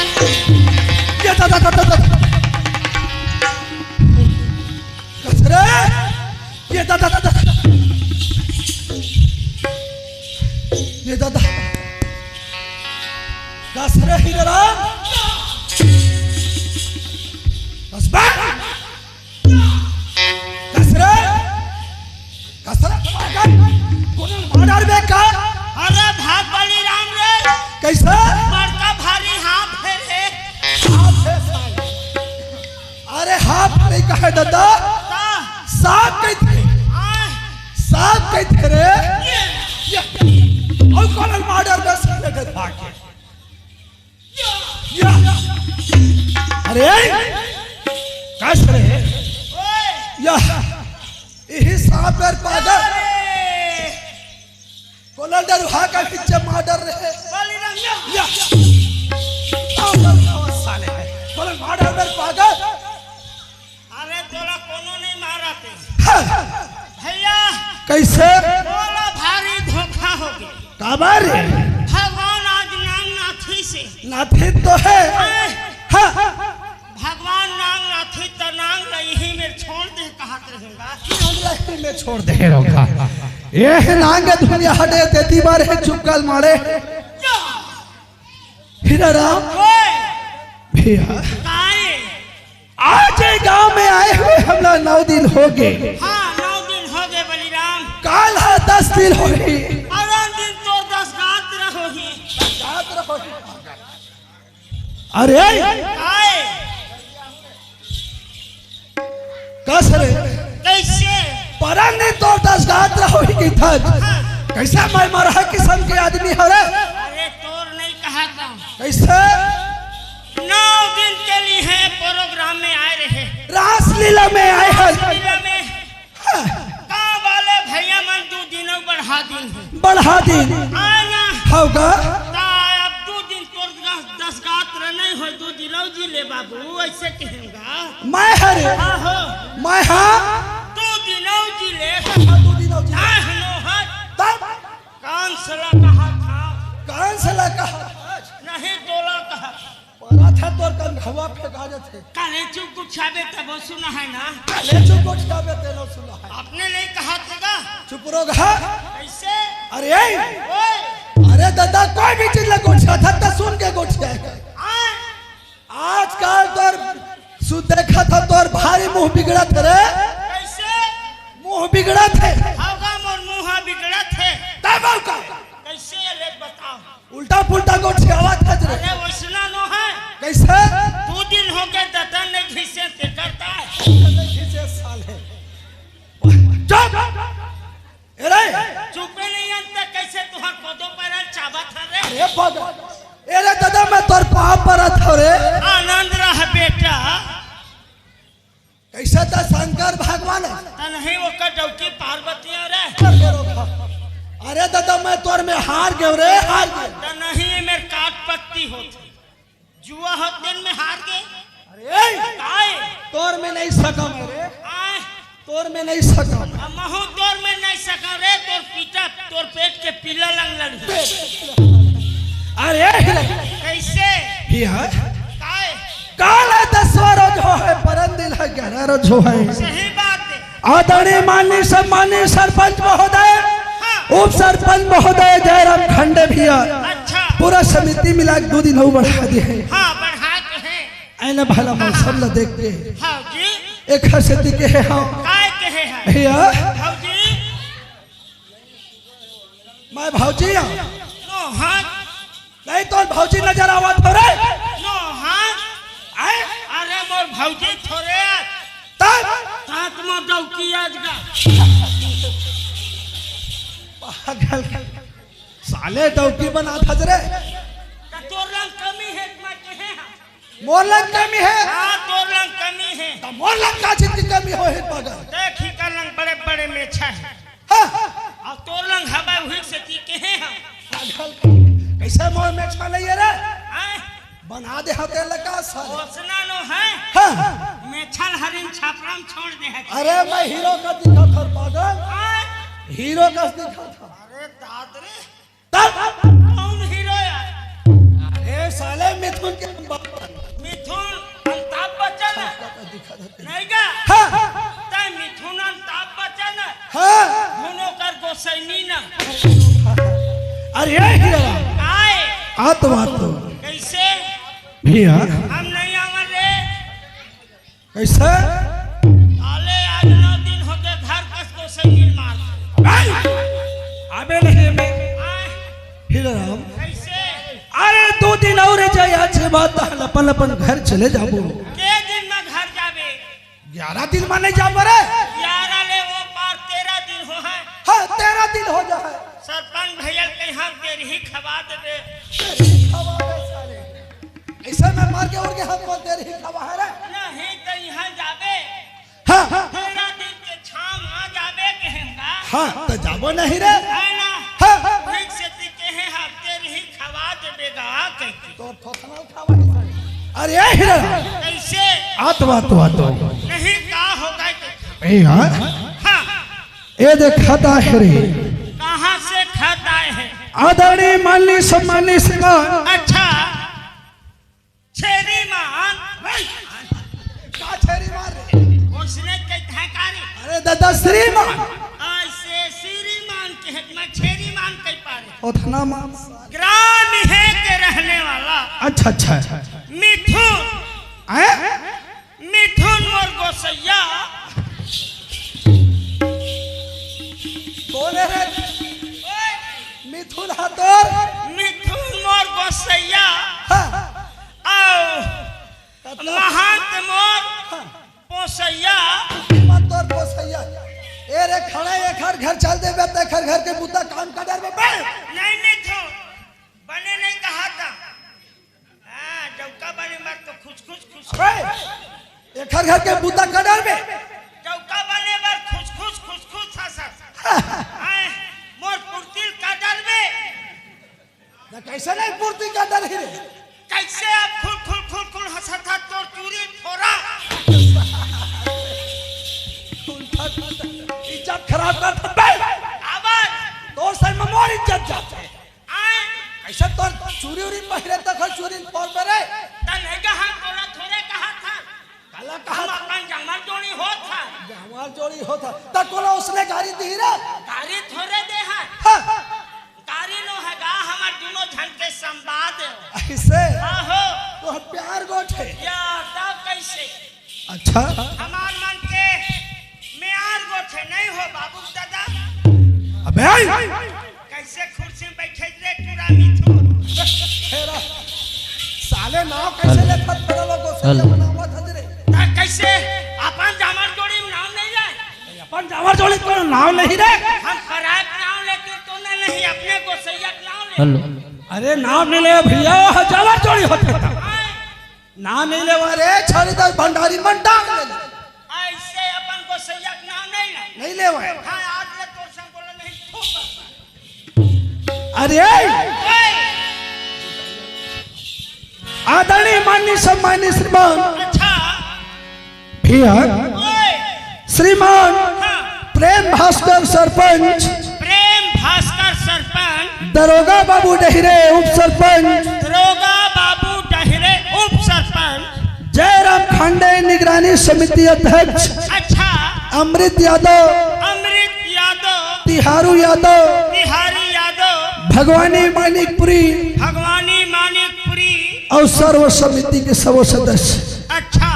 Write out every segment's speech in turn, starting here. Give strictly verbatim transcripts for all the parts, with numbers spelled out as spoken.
ये दादा, दादा, दादा। कस रे? ये दादा, दादा, दादा। ये दादा। कस रे हीराराम? कस बे? कस रे? कस रे? कोनो मार डारबे का? अरे भाग बलिराम रे। कैसे? बड़का सांप नहीं कहे दादा, का? सांप कहिथे। आय। सांप कहिथे रे। ये। ये। अउ कोन ल मार डारबे साले के भाग के। या। अरे, कस रे। ओए। या। इही सांप बर पागल। अरे। कोन ल डरहा के पीछे मार डारे हे। बलिराम, या। या। आओ, आओ, आओ, साले। कोन ल मार डारे बर पागल। अरे, तोला कोनो नहीं मारत हे। हाँ। भैया। कइसे? तोला भारी धोखा होगे। काबर? भगवान आज नांग नाथिस। नाथिस तो हे। हाँ। हाँ। भगवान नांग नाथिस त नांग ल इही मेर छोड़ दे कहत रहेंगा। नांग ल इही मेर छोड़ दे रहेंगा। ये नांग दुनिया हटे तेती बार हे चुपकल मारे। हीरा राम। ओए। भैया। काय? आज ये गांव में आए हुए हमला नौ दिन होगे। हाँ, नौ दिन होगे बलिराम। काल हा दस दिन होही। अउ दिन तोर दस गात्र होही। गात्र होही। अरे। काय? कस रे? कइसे? परन दिन तोर दस गात्र होही कहिथस। हाँ। कइसे मैं मरहा किसम के आदमी हरे? अरे तोर नहीं कहा था। कइसे? नौ दिन के लिए प्रोग्राम में आए रहे। रासलीला में आए हन। रासलीला में। हाँ। गाँव वाले भैया मन दू दिन अउ बढ़ा दिन हे। बढ़ा दिन। आय ना। हव गा। त अब दू दिन तोर दस, दस गात्र नहीं होय, दू दिन अउ जी ले बाबू, अइसे कहेंगा। मैं हरे। हाँ हो। मैं हा। दू दिन अउ जी ले। हाँ, दू दिन अउ जी ले। हाँ, हनो हर। तब? कान सला कहा था। कान सला कहा। नहीं तोला कहा। परत हे तोर कन घवा फेंका जाथे। काले चुप गोठियाबे तब सुना हे ना। काले चुप गोठियाबे तेलो सुना हे। अपने नहीं कहा था का? चुप रो गा। कइसे? अरे, ओए। अरे दादा, कोई भी चीज ल गोठियाथस त सुन के गोठियाय। हाँ। आजकल तोर सु-, देखत हँव तोर भारी मुँह बिगड़त हे रे। कइसे? मुँह बिगड़त हे। हव गा मोर मुँह बिगड़त हे। तब अउ का? कइसे ले बताव? उल्टा पुल्टा गोठियावत हस रे। अरे वइसना नो हे। कइसे? दू दिन होगे दतन नहीं घिसे ते करता हे। नहीं घिसे साले। चुप। ए रे। चुपे नहीं अंत कइसे तुँहर कोदो पैरा ल चाबत हस रे? ए पागल। ए रे दादा मैं तोर पाँव परत हँव रे। आनंद रह बेटा। कइसे त शंकर भगवान हे? त नहीं ओकर डौकी पार्वती हे रे। अरे दादा, मैं तोर में हार गेंव रे, हार गेंव। त नहीं, ए मेर काट पत्ती होत हे। जुआ होत तेन में हार गे। अरे, काय? तोर में नहीं सकँव रे। आय। तोर में नहीं सकँव। अब महूँ तोर में नहीं सकँव रे, तोर पीटा, तोर पेट के पीला लंग लंग। अरे, कइसे? भैया। काय? काल ह दसवाँ रोज होहे, परन दिन ह ग्यारह रोज होहे। सही बात हे। आदरणीय माननीय सम्माननीय सरपंच महोदय, हाँ। उप सरपंच महोदय जयराम खंडे भैया, अच्छा। पूरा समिति मिला के दू दिन अउ बढ़ा दे हे। हाँ, बढ़ा के हे। अइने भला मौसम ल देख के। हाँ जी। एक हर सेती के हे हाँ। काय के हे हाँ? भैया। हाँ जी। मैं भौजी हँव। नो हाँ। नहीं तोर भौजी नजर आवत हे रे। नो हाँ। आय? अरे मोर भौजी थोरे। तब? तात मोर डौकी आज गा। पागल। साले डौकी बनात हस रे। त तोर लंग कमी हे, मैं कहे हाँ। मोर लंग कमी हे? हाँ, तोर लंग कमी हे। त मोर लंग का चीज के कमी होही पागल? देख ही कर लंग बड़े बड़े मेछा हे। हाँ। अउ तोर लंग हवय उही सेती कहे हाँ। पागल। कइसे मोर मेछा नइ हे रे? आय। बना दे हँव तेला का साले। वइसना नो हे। हाँ। मेछा ल हरिन छापरा म छोड़ दे हे। अरे मैं हीरो कस दिखत हँव पागल। आय। हीरो कस दिखत हँव। अरे दाद रे। तब? कोन हीरो हे? अरे साले मिथुन के हम बात। मिथुन अमिताभ बच्चन हे? नहीं गा? हाँ। तैं मिथुन अमिताभ बच्चन हे? हाँ। दोनों कर गोसैनी ना। अरे हीरो। आय। आ तो बात तो। कइसे? भैया। हम नहीं आवन रे। कइसे? साले आज नौ दिन होगे घर कस गोसैनी ल मार। अबे नहीं, अबे। आय। हीरो राम। कइसे? अरे दू दिन अउ रह जाय, आज के बाद त अपन अपन घर चले जाबो। के दिन म घर जाबे? बारह दिन मा नहीं जाबो रे। ग्यारह ले वो पार तेरह दिन हो है। हाँ, तेरह दिन हो जा है। सरपंच भैया कहीं हम तेरही खवा देबे। तेरही खवा दे साले। ऐसे में मार के उड़ के हमको तेरही खवा है रे। नहीं तो यहाँ जाबे। हाँ, हाँ। तेरह दिन के छाम आ जाबे कहेंगा। हाँ, तो जाबो नहीं रे। है ना? हाँ, हाँ। ठीक से ती कहे हम तेरही खवा देबे गा कह के। तो थोथना खवा दे साले। अरे ए हीरा। कैसे? आ तो, आ तो, आ तो। नहीं, का होगा कि? ए यार। हाँ। ए देख, खत आए हे रे। कहाँ से खत आए हे? आदरणीय, माननीय, सम्माननीय श्रीमान। अच्छा। श्रीमान। का श्रीमान रे? उसने कही था का रे? अरे दादा, श्रीमान। ऐसे श्रीमान के है, मैं श्रीमान कह पा रहे। ओतना मान। ग्राम हे के रहने वाला। अच्छा, अच्छा। मिथुन। हैं? मिथुन मोर गोसैया। कौन है रे? ओए! मिथुन हा तोर? मिथुन मोर गोसैया। हाँ। आओ। मतलब? महंत मोर हाँ। पोसैया। मत तोर पोसैया। ए रे, खड़ा एखर घर चल देबे, त एखर घर के बुता काम कर डरबे बे। नहीं, नहीं तो। बने नहीं कहा था। हाँ, चौका बने बर तो खुश, खुश, खुश। अबे, एखर घर के बुता का डरबे? चौका बने बर खुश, खुश, खुश, खुश हंसत। हाँ, मोर पुरतिल का डरबे? ना, कैसे नहीं पुरतिल का डरही रे? कैसे अब खुल, खुल, खुल, खुल हंसत हा तोर चूरी फोरा? इज्जत खराब कर बे। आवाज। तोर सही में मोर इज्जत जाथे। आए। कैसे तोर चूरी उरी पहिरे त खल चूरी फोर पे रे? त नहीं कहा, तोला थोड़े कहा था। काला कहा हम था? अपन जमर जोड़ी होत हा। जमर जोड़ी होत हा। त कोला उसने गारी दी रे? गारी थोड़े दे हा। हाँ। गारी नो है गा, हमर दोनों झन के संवाद। ऐसे? आहो। तो हम प्यार गोठे। या, तब कैसे? अच्छा। हमार मन के म्यार गोठे नहीं हो बाबू दादा। अबे आई। कैसे कुर्सी में बैठे रे टूरा मिथुन? हेरा, साले नाव कैसे हेलो। लेथत तेरा लोगों से हेलो। जब नाव था रे? ता कैसे अपन जामर जोड़ी में नाव नहीं ले? अपन जामर जोड़ी को नाव नहीं रे। हम पराय के नाव लेते तो नहीं, नहीं अपने गोसैया के नाव ले। हेलो। अरे नाव नहीं ले भैया, जामर जोड़ी होते था। हाँ। नाम नहीं लेवा रे, छाड़ी दस भंडारी मन डांग ले। ऐसे अपन गोसैया के नाम नहीं ले। नहीं लेवा। हाँ, आज ले तोर संग बोला नहीं, थूक। अरे! ओए! आदरणीय, माननीय, सम्माननीय श्रीमान। अच्छा। भैया, ओए! श्रीमान हाँ। प्रेम भास्कर सरपंच, प्रेम भास्कर सरपंच, दरोगा बाबू डहिरे उप सरपंच, दरोगा बाबू डहिरे उप सरपंच, जयराम खांडे निगरानी समिति अध्यक्ष, अच्छा। अमृत यादव, अमृत यादव, तिहारू यादव, तिहारी यादव, भगवानी मानिकपुरी, भगवानी मानिकपुरी, और सर्व समिति के सब सदस्य। अच्छा।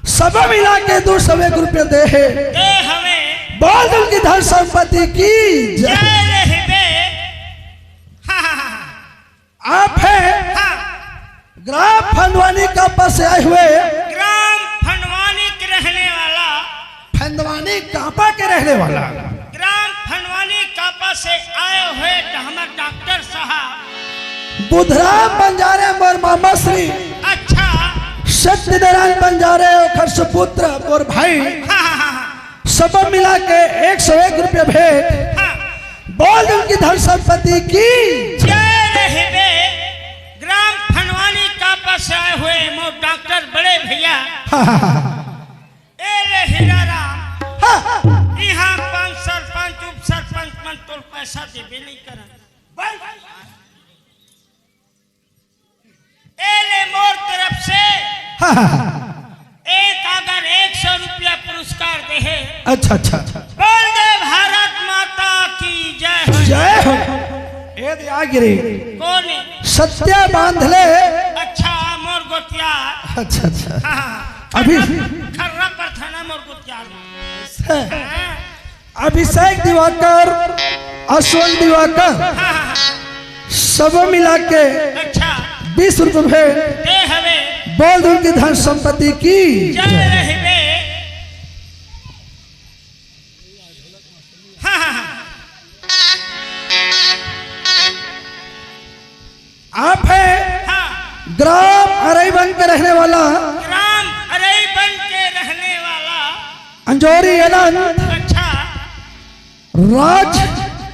सब मिला के दो सौ एक रुपये दे हे। दे हवे। बोल उनकी धन संपत्ति की जय। जय रहबे। हाँ, हाँ, हाँ, हाँ। आप हैं हाँ। ग्राम फंदवानी कापा से आए हुए। ग्राम फंदवानी के रहने वाला। फंदवानी कापा के रहने वाला। ग्राम फंदवानी कापा से आए हुए तो हमारे डॉक्टर साहब। बुधराम बंजारे मोर मामा श्री। अच्छा। सत्यनारायण बंजारे ओखर सुपुत्र मोर भाई। हाँ, हाँ, हाँ, हाँ। सब मिला के एक सौ एक रुपये भेंट। हाँ। बोल उनकी धन संपत्ति की। जय रहबे। ग्राम फनवानी कापा से आए हुए मोर डॉक्टर बड़े भैया। हाँ, हाँ, हाँ। ए ले हीरा राम। हाँ। इहाँ पंच, सरपंच, उप सरपंच मन तोर पैसा देबे नहीं करन। ए ले मोर तरफ से हाँ, हाँ, हाँ। एक अगर एक सौ रुपया पुरस्कार दे हे। अच्छा, अच्छा। बोल दे भारत माता की जय हो। जय हो। ए दे आ गिरे। कौन है? सत्या बांध ले। अच्छा, मोर गोतिया। अच्छा, अच्छा। हाँ, हाँ। अभी खर्रा, खर्रा पर थाना मोर गोतिया। हाँ। अभिषेक दिवाकर, अशोक दिवाकर, हाँ, हाँ, हाँ। सब मिला के अच्छा। बीस रुपये दे हवे। बोल उनकी धन संपत्ति की जय रहबे। ग्राम अरईबंद के रहने वाला ग्राम अरईबंद के रहने वाला अंजोरी अनंत, अच्छा। राज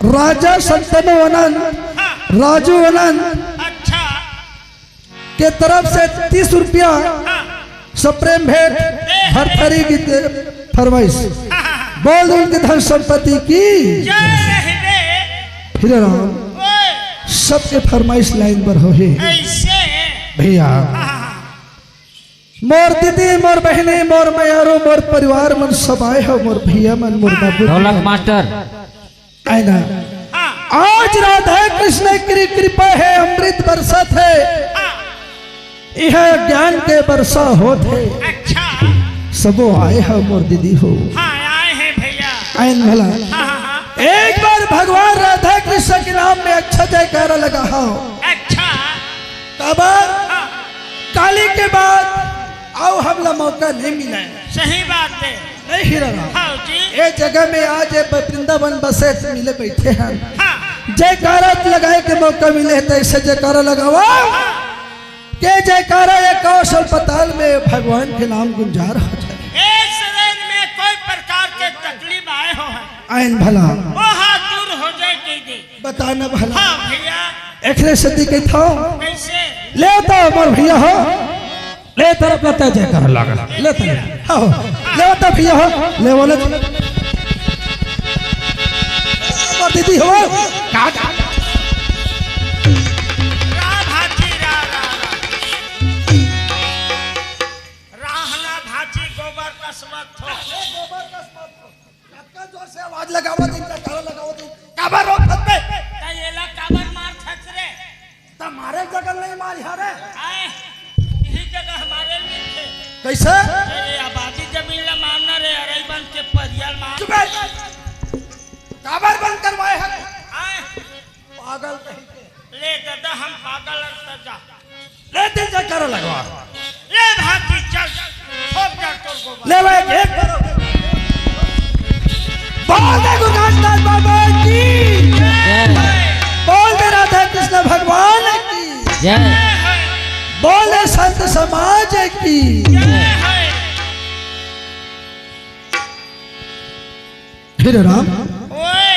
राजा संतनु अनंत, हाँ। राजू अनंत, अच्छा। के तरफ से तीस रुपया हाँ। सप्रेम भेंट भरथरी की फरमाइश। हाँ, हाँ, हाँ। बोल उनकी धन संपत्ति की। जय रहे। फिर राम ओए। सबके फरमाइश लाइन पर हो हे। ऐसे। भैया, हाँ, हाँ, हाँ। मोर दीदी, मोर बहिनी, मोर मयारू, मोर परिवार मन सब आए हो, मोर भैया मन, मोर बाबू ढोलक मन। मास्टर। आए ना। हाँ। आज राधा कृष्ण की कृपा है, अमृत बरसत है। हाँ। यह ज्ञान के वर्षा होत है। अच्छा। सबो आए हो मोर दीदी हो। हाँ, आए हैं भैया। आए न भला। हाँ, हाँ, हाँ। एक बार भगवान राधा कृष्ण के नाम में अच्छा जयकारा लगा हो। अच्छा। काबर? हाँ। काली के बाद अउ हमला मौका नहीं मिला है। सही बात है। नहीं हीरा राम। हाँ जी। ए जगह में आज ए वृंदावन बसे मिले बैठे हैं। हाँ। जयकारा लगाए के मौका मिले है, तो ऐसे जयकारा लगावा हाँ। के जयकारा ये काश अस्पताल में भगवान के नाम गुंजार हो जाए। ए शरीर में कोई प्रकार के तकलीफ आए हो है। आयन भला। वो हाथ दूर हो जाए के दे। बता न भला। हाँ भैया। एकरे से दी के था। कैसे? ले तो मोर भैया हो। ले तरफ लता जयकारा लगा। ले तो। हाँ। ले तो भैया हो। ले वो ले। मोर दीदी हो। का? रा भाजी, रा, रा, रा। राहना भाजी गोबर कस मत हो। अतका जोर से आवाज लगावत हे, इनका गाना लगावत हे। काबर रोक सकते? त एला काबर मार थस रे? त मारे जगह नहीं मारी हरे। आए, यही जगह हमारे मिलथे। कैसे? अरे आबादी जमीन ला मारना रे, अरई बन के परियाल मार। चुप है। काबर बंद करवाए हरे? आए। पागल कहीं के। ले दादा, हम पागल हन त जा। ले दिल से कर लगवा। ले भाग की चल। ठोक जा तोर गोबर। ले भाई, एक करो। बोल दे गुरु घासीदास बाबा की। जय। बोल दे राधा कृष्ण भगवान की। जय। बोल दे संत समाज की। जय। हे राम। ओए।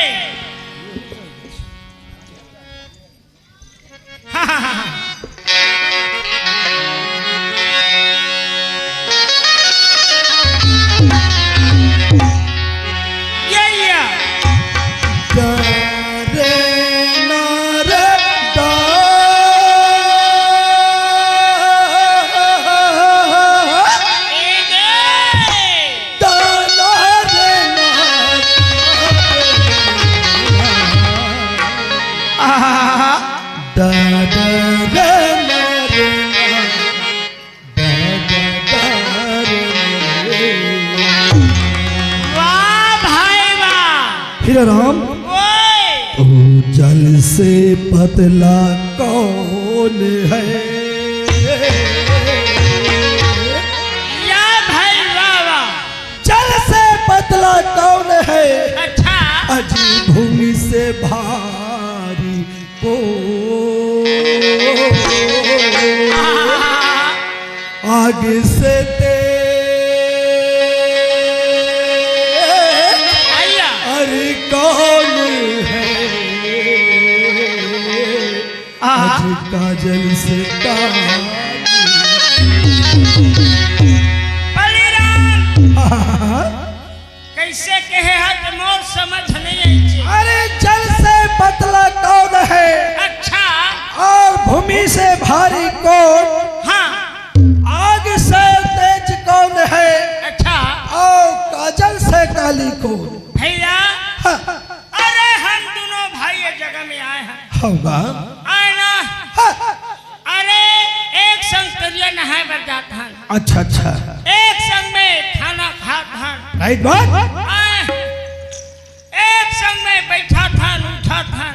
वाह भाई वाह। हीरा राम। ओए। ओ जल से पतला कौन है? या भाई वाह वाह। जल से पतला कौन है? अच्छा। अजी भूमि से भारी को आग से तेज अरे कौन है? आज काजल से काली। बलिराम। कैसे कहे हट मोर समझ नहीं आई छे। अरे जल से पतला कौन है? अच्छा। और भूमि से भारी कौन? हाँ। आग से तेज कौन है? अच्छा। और काजल से काली कौन? भैया। हाँ। अरे हम दोनों भाई ये जगह में आए हैं। होगा। आए ना। हाँ। अरे एक संग तरिया नहाए बर जात हन। अच्छा, अच्छा। एक संग में खाना खात हन। राइट बात। आए। एक संग में बैठा था, उठा था।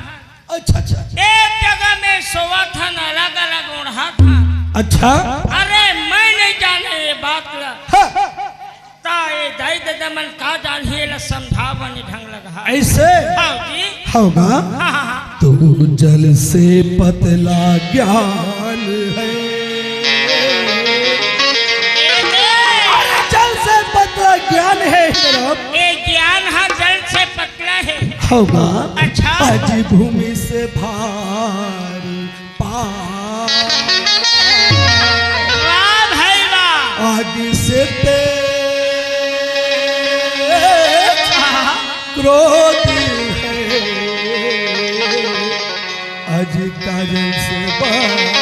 अच्छा, अच्छा। एक जगह में सोवा था, अलग-अलग ओढ़ा था। अच्छा। अरे मैं नहीं जाने ये बात ला। हाँ। ता ये दाई ददा मन का जानही, एला समझावन ढंग लगा। ऐसे? हाँ जी। होगा। हाँ, हाँ, हाँ। तू जल से पतला ज्ञान है। होगा। अच्छा। अजी भूमि से भारी पाप। वाह भाई वाह। आग से तेज क्रोध है। अजी काजल से बात।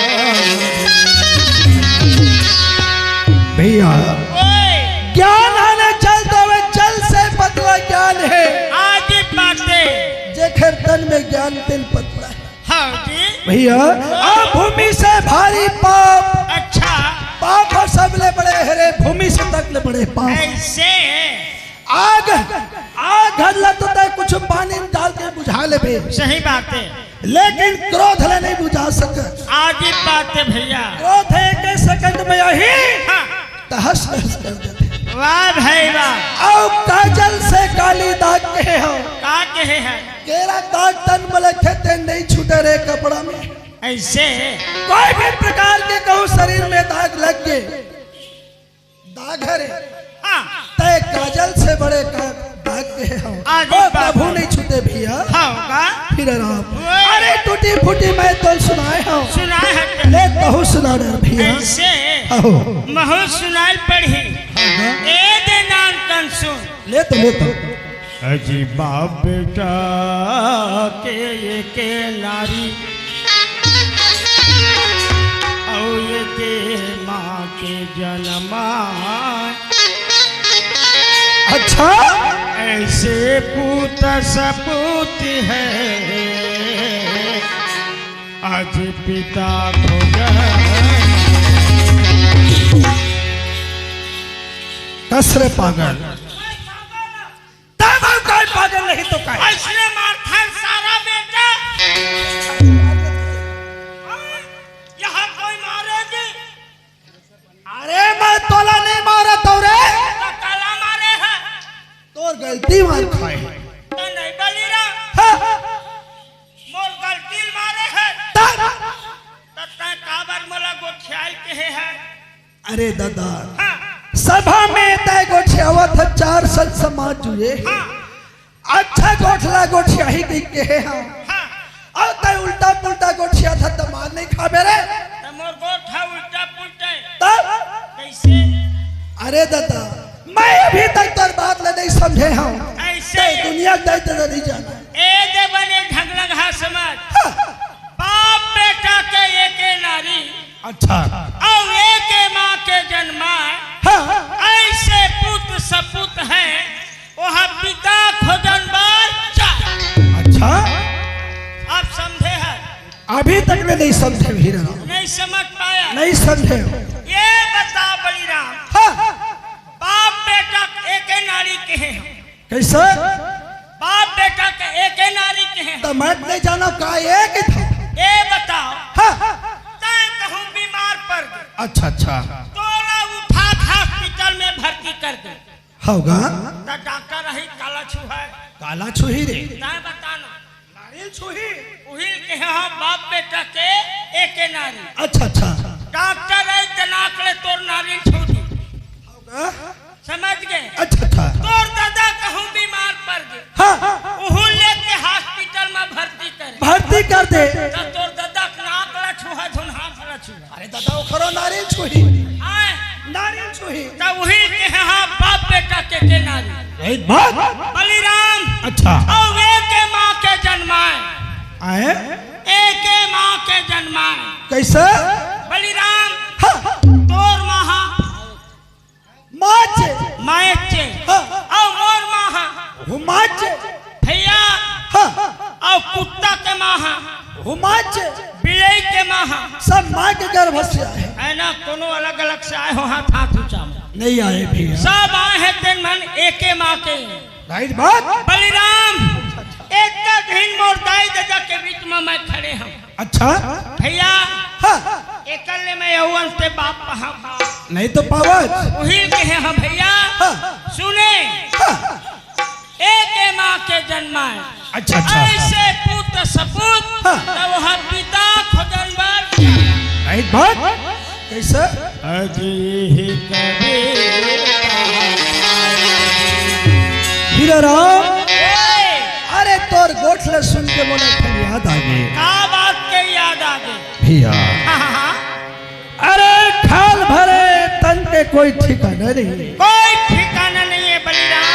भैया, ओए। ज्ञान है ना, जल देवे, जल से पतला ज्ञान है। आज ही बातें। जेकर तन में ज्ञान तिन पतला है। हाँ जी। भैया, आ भूमि से भारी पाप। अच्छा। पाप ह सबले बड़े हरे, भूमि से तक ले बड़े पाप। ऐसे। आग, आग हर ला तो तय कुछ पानी में डाल के बुझा लेबे। सही बात है। लेकिन क्रोध ला नहीं बुझा सकत। आज ही बात है भैया। क्रोध एक सेकंड में यही हाँ। तहस नहस कर देथे। वाह भाई वाह। अउ काजल से काली दाग कहे हो। का कहे हैं? केरा दाग तन में लगे ते नहीं छूटे रे कपड़ा में। ऐसे? कोई भी प्रकार के कहूँ शरीर में दाग लग गए, दाग हरे। हाँ। तय काजल से बड़े का दाग के हो। आज ओ, बाबू नहीं छूटे भैया। हाँ, का? फिर राम। ओए। अरे टूटी फूटी मैं तो सुनाए हो। सुनाए है। ले तहु सुना डर भैया। ऐसे? आहो। महु सुनाई पड़ी। हाँ, हाँ। ए दे नाम तन सुन। ले तो, ले तो। अजी बाप बेटा के एके नारी, अउ एके माँ के जनमा। अच्छा। ऐसे पूत सपूत है, आज पिता खोज। कस रे पागल। तब हम कोई पागल नहीं तो काय? ऐसने मारथन सारा बेटा। यहाँ कोई मारेगी? अरे मैं तोला नहीं मारा तो रे। तो काला मारे है। तोर गलती मार खाए। तो नहीं बली रहा। हाँ। मोर गलती मारे है। तब। तो तै काबर मोला गोठियाल कहे है? अरे दादा, हाँ। सभा में तय गोठियावत ह, चार संत समाज जुए। हाँ। अच्छा गोठला गोठियाही कहि कहे हाँ। हाँ। अउ तय उल्टा पुल्टा गोठियाथस त मार नहीं खाबे रे। त मोर गोठ ह उल्टा पुल्टा है। तब? कैसे? अरे दादा, मैं अभी तक तोर बात ल नहीं समझे हूँ। ऐसे? तय दुनिया तय तो नहीं जाना। ए दे बने ढंगलंगहा समाज। हाँ। बाप बेटा के एके नारी। अच्छा। अउ एके माँ के जन्मा। हाँ। ऐसे पूत सपूत है, ओह पिता खोजन बर जा। अच्छा। आप समझे है? अभी तक मैं नहीं समझे हीरा राम। नहीं समझ पाया? नहीं समझे। ये बता बलिराम। हाँ। बाप बेटा एके नारी कहे हैं। कैसे? बाप बेटा के एके नारी कहे हैं। तो मैं नहीं जाना का एक ही था। ए बताओ। हाँ। तय कहूँ बीमार पड़ गए। अच्छा, अच्छा। तोला उठा के हॉस्पिटल में भर्ती कर दे। होगा। तो डॉक्टर रही काला छुहा है। काला छुही रे। तय बताना। नारियल छुही। उहिल के हाँ बाप बेटा के एके नारी। अच्छा, अच्छा। डॉक्टर है जनाक ले तोर नारियल छुही। होगा। समझ गए? अच्छा, अच्छा। तोर दादा कहूँ बीमार पड़ गए। हाँ। उहू लेके हॉस्पिटल में भर्ती करे। भर्ती कर दे। तो तोर दादा के नाक ला छुहा धुन हाथ ला छुहा। अरे दादा, ओखरो नारियल छुही। आए। नारियल छुही। तो उहिल के हाँ बाप बेटा के एके नारी। यही बात। बलिराम। अच्छा। अउ एके माँ के जन्माए। आए? एके माँ के जन्माए। कैसे? बलिराम। हाँ। तोर माँ हा। माच। माच। हाँ। अउ मोर माँ हा। हुमाच। भैया। हाँ। अउ कुत्ता के माँ हा। हुमाच। बिलई के माँ हा। सब माँ के गर्भ से आए। है ना, कोनो अलग अलग से आए हो, हाथ, हाथ ऊंचा में। नहीं आए भैया। सब आए हैं तेन मन एके माँ के। राइट बात। बलिराम, एक दिन मोर दाई ददा के बीच में मैं खड़े हूँ। अच्छा। भैया, हाँ। एकल ले मैं अउन ते बाप पहा। नहीं तो पावत। उहिल के हैं हम भैया। हाँ। सुने। हाँ। एके माँ के जन्माए। अच्छा, अच्छा। ऐसे पूत सपूत, हाँ। तब हम पिता खोजन बर। राइट बात। कैसे? अजी ही कभी। हीरा राम। ओए। अरे तो सुन के मोला एक ठन याद आ गे। का बात के याद आ गे? भैया, हाँ, हाँ, हाँ। अरे, खाल भरे तन के कोई ठिकाना नहीं। कोई ठिकाना नहीं है बलिराम।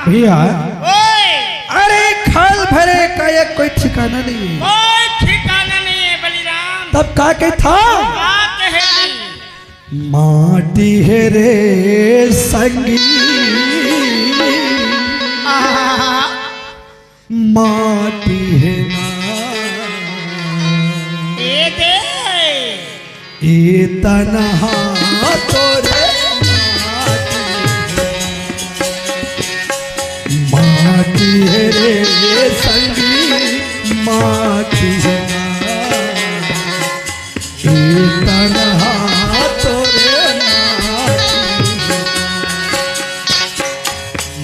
भैया, ओए! अरे, खाल भरे का एक कोई ठिकाना नहीं है। कोई ठिकाना नहीं है बलिराम। तब का कहत हे? का कहे जी? माटी हे रे संगी, आहा। माटी हे ना। ए दे। ए तन हा तोरे माटी हे रे संगी, माटी हे ना। ए तन हा तोरे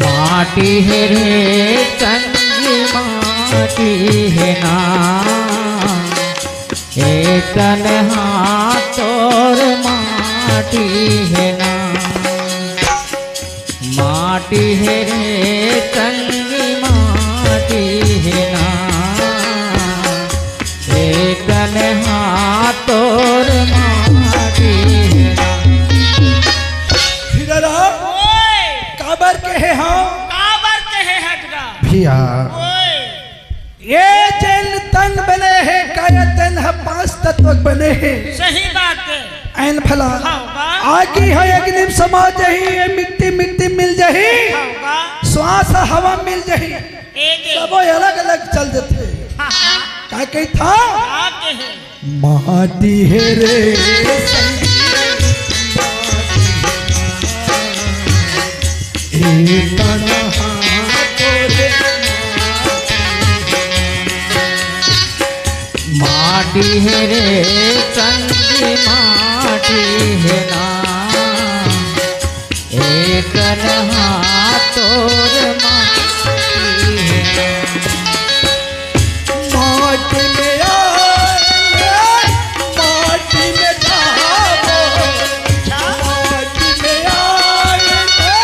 माटी हे रे संगी, माटी हे ना। ए तन हा तोर माटी हे ना। माटी हे रे संगी, माटी हे ना। ए तन हा तोर माटी हे ना। फिर राम, ओए! काबर कहे हंव? काबर कहे हंव गा? भैया। ओए! ए जेन तन बने हे, काया तन ह पांच तत्व बने हे। सही बात हे। अइन भला। हाँ बा। आगी ह अग्नि म समा जाही, ए मिट्टी, मिट्टी मिल जाही। हाँ बा। श्वास ह हवा मिल जाही। ए दे। सबो अलग-अलग चल देथे। हाँ, हाँ। का कहिथा? का कहे? माटी हे रे संगी, ए तन हा तोरे माटी हे रे संगी, माटी हे ना। ए तन हा तोर माटी हे ना। माटी में आएंगे, माटी में जाबो। माटी में आएंगे,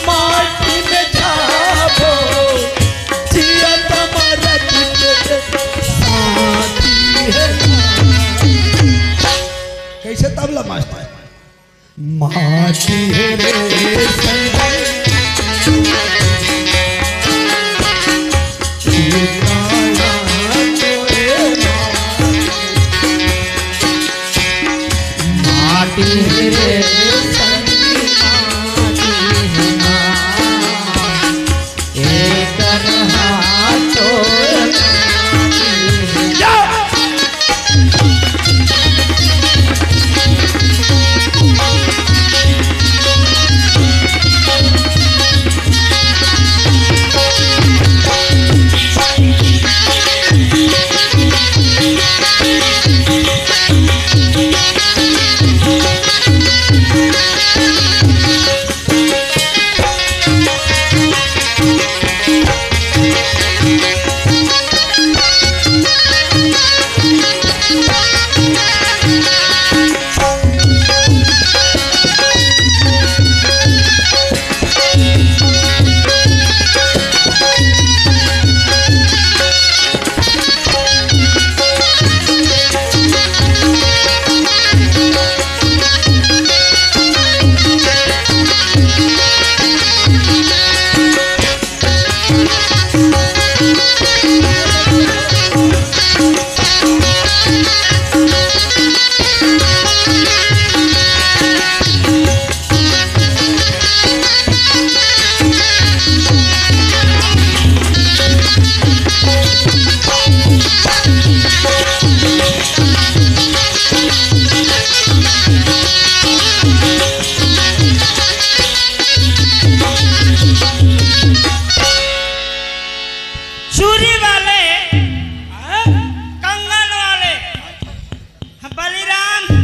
माटी में जाबो। जियत मरत के साथी हे। कइसे तबला मास्टर? माटी हे रे संगी, ठिकाना तोरे माटी हे रे संगी, माटी हे ना। ए तन हा तोर माटी हे ना।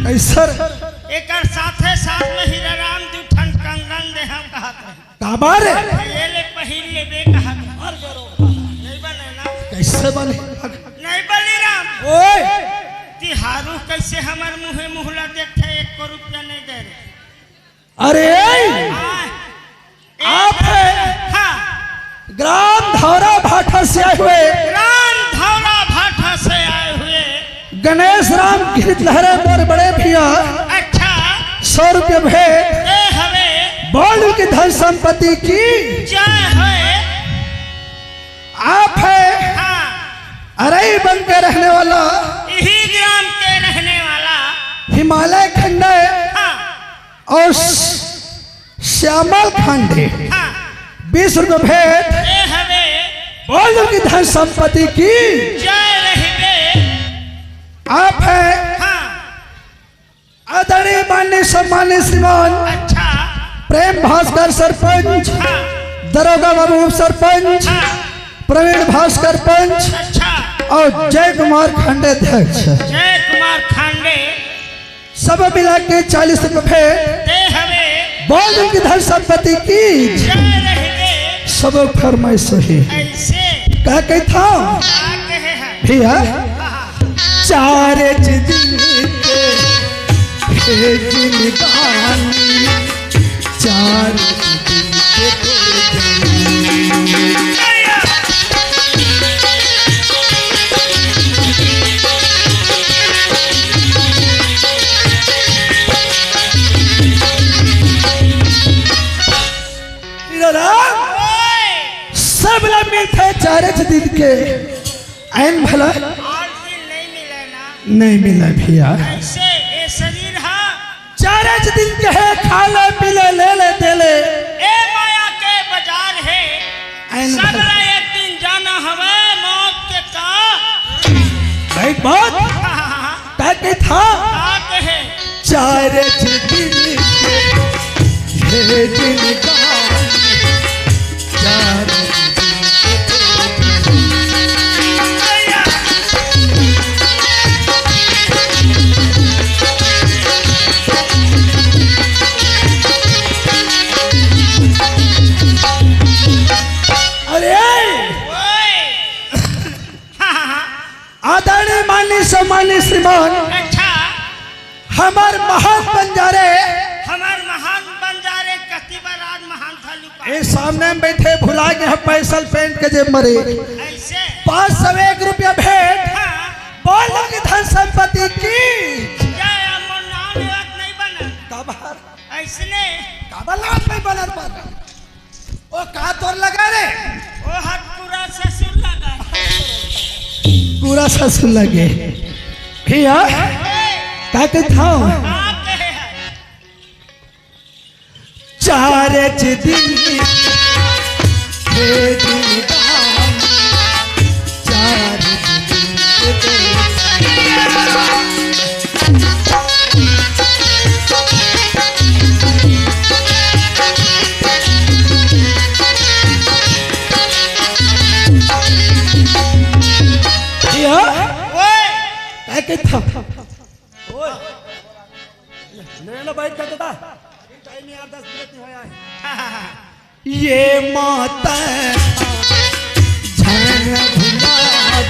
कैसे रे? एकर साथे साथ में हीरा राम दू ठन कंगन देहम कहत रहे। काबर? ये ले पहिर लेबे कहत रहे। नहीं बने ना। कैसे बने? नहीं बलिराम। ओए! तिहारू कैसे हमर मुँहे मुँह ला देखथे, एको रुपया नहीं दे रे। अरे! हाँ। आप है हाँ। ग्राम धौरा भाठा से आए हुए। ग्राम धौरा भाठा से आए हुए। गणेश राम गिरधर मोर बड़े भैया। अच्छा। सौ रुपये भेंट। ए हवे। बोल की धन संपत्ति की। जय होए। आप है हाँ। अरई बन के रहने वाला। यही ग्राम के रहने वाला। हिमालय खंड है। हाँ। और श्यामल खांडे हाँ। बीस रुपये भेंट। ए हवे। बोल की धन संपत्ति की। जय रहबे। आप है हाँ। आदरणीय माननीय सम्मानित श्रीमान अच्छा। प्रेम भास्कर सरपंच, हाँ। दरोगा बाबू उप सरपंच, हाँ। प्रवीण भास्कर पंच अच्छा। और जय कुमार खांडे अध्यक्ष। जय कुमार खांडे। सब मिला के चालीस रुपये। दे हवे। बोल की धन संपत्ति की। जय रहबे। सब फरमाइश सही। ऐसे। का कहता? का कहे है? भैया, हाँ। चार दिन के हे जिंदगानी, चार दिन के दो जवानी। हीरा राम, सब ला मिलथे चारेच दिन के। आइन भला? आठ दिन नहीं मिले ना। नहीं मिला भैया। कैसे? ये शरीर हा चारेच दिन के है, खा ले, पी ले, ले ले, दे ले। ए माया के बाजार है। आइन भला। सगला एक दिन जाना हवे मौत के का। भाई बात। का कहथा? का कहे? चार दिन के, हे दिन का, चार दिन के। अरे! ओए! आदरणीय माननीय सम्मानित श्रीमान, अच्छा। हमर महान बंजारे। हमर महान बंजारे कति बार आज महान था लुका। ए सामने में बैठे भुला के हम पैसल पेंट के जेब मरे। ऐसे? पाँच सौ एक रुपया भेंट। हाँ। बोल की धन संपत्ति की। जय अमर नाम लेवत नहीं बनल। काबर? ऐसने। काबर लाज नहीं बनल पर? ओ का तोर लगा रे? ओ हाथ पूरा ससुर लगा। पूरा ससुर लगे। भैया, का कहता हूँ? का कहे है? चार दिन के दिन दान, चार दिन के दिन। भैया, ओए। का कहता? ओए। ले लो भाई, कहता। अभी टाइम यार दस मिनट नहीं होया है। ये माता झन भुला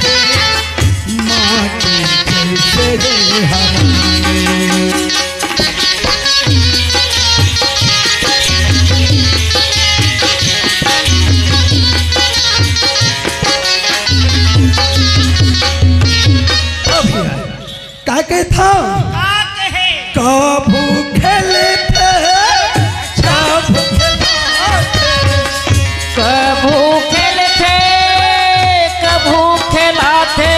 दे, माटी कैसे रे हमारे। का कहथा? का कहे? कभू खेलथे, कभू खेलाथे। कभू खेलथे, कभू खेलाथे।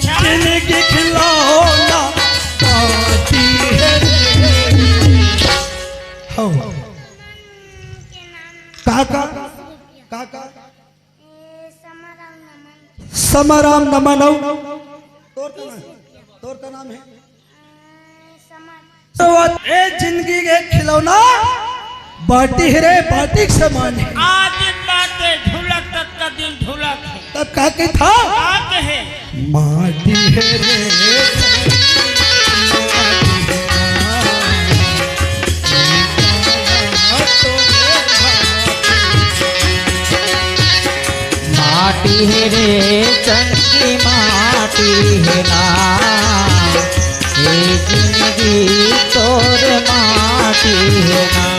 जिनगी खिलौना बाटी है रे। हो। का, का? का, का? ए, समराम नमन। समराम नमन अउ? तोर का नाम? तोर का नाम है? ए, समर। तो ए जिंदगी के खिलौना बाटी है रे, बाटी के समान है। आज बाटे ढोलक तक का दिन ढोलक है। तब का कहथा? का कहे? माटी है रे। हे ना, ए जिंदगी तोर माटी हे ना।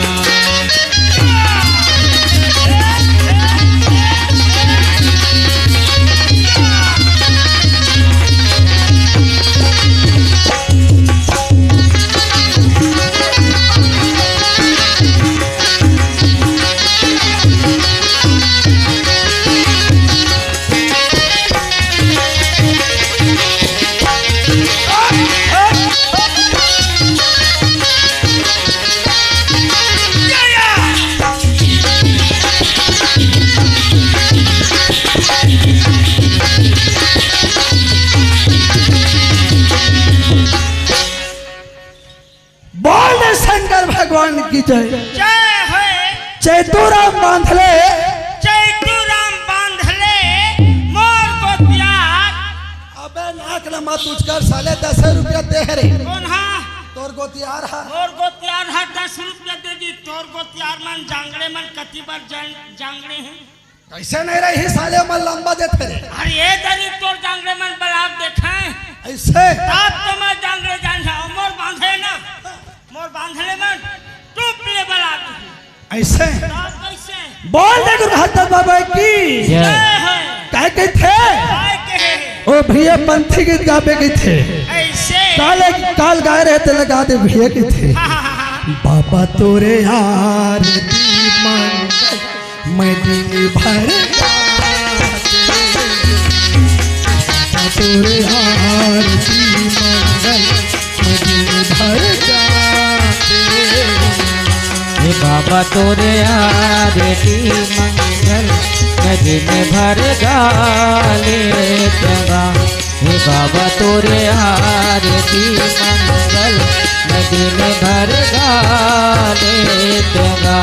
बोल दे शंकर भगवान की जय। जय हो। चैतू राम बांधले। चैतू राम बांधले, मोर गोतियार। अबे नाक लम्बा तुझकर साले दस रुपया दे रे। कौन हा? तोर गोतियार हा। मोर गोतियार हा, दस रुपया दे दी। तोर गोतियार मन जांगड़े मन कति बार जान-, जांगड़े हैं। कैसे नहीं रही साले मन लंबा देथे रे। अरे ये दरी तोर जांगड़े मन बलाब देखे। ऐसे? तब तो मैं जांगड़े जान जाओ। मोर बांधे ना, मोर बांधले मन टूप ले बलाब देखे। ऐसे? तब कैसे? बोल दे गुरु घातक बाबा की। जय। जय हो। काय कहिथे? काय कहे? ओ भैया पंथी गीत गाबे कहिथे। ऐसे? काले काल गाय रहे ते लगा दे भैया कहिथे। हाँ, हाँ, हाँ, हाँ। बाबा तोरे आरती मंगल मैं दिन भर गाते, तोरे आरती मंगल मैं दिन भर गाते। हे बाबा तोरे आरती मंगल मैं दिन भर गाले तेरा। हे बाबा तोरे आरती मंगल मैं दिन भर गाले तेरा।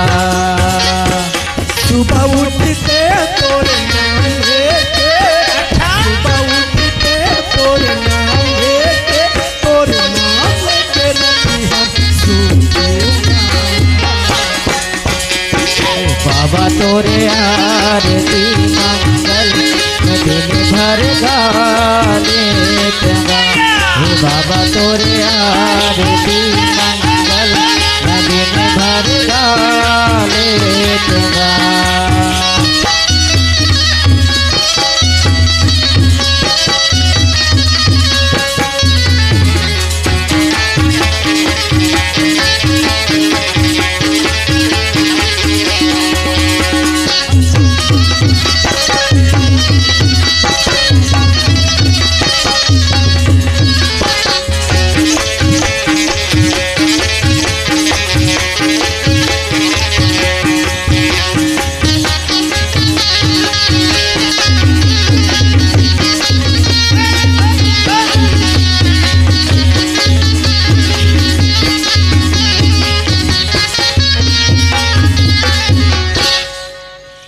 सुबह उठते तोर नाम लेके, अच्छा। सुबह उठते तोर नाम लेके, तोर नाम लेके रखी हम सुबह। बाबा तोरे आरती मंगल दिन भर गाले तेरा। हे बाबा तोरे आरती मंगल दिन भर गाले तेरा।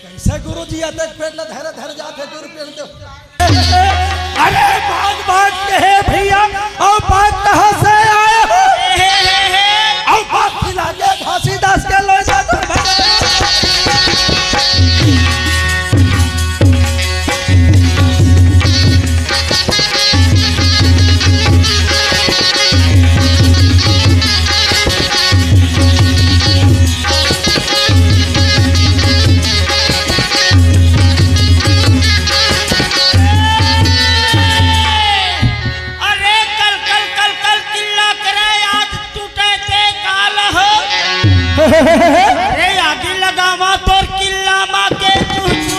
कैसे गुरुजी अतक पेट ला धरे धरे जात हे, दू रुपया में तो। अरे बात बात के हे भैया, अउ बात कहाँ से आए हो? अउ बात खिला के घासीदास के लो जात हो। अरे कल कल कल कल किल्ला करे, आज टूटे ते काल हो। अरे आगी लगावा तोर किल्ला मा के चूचू।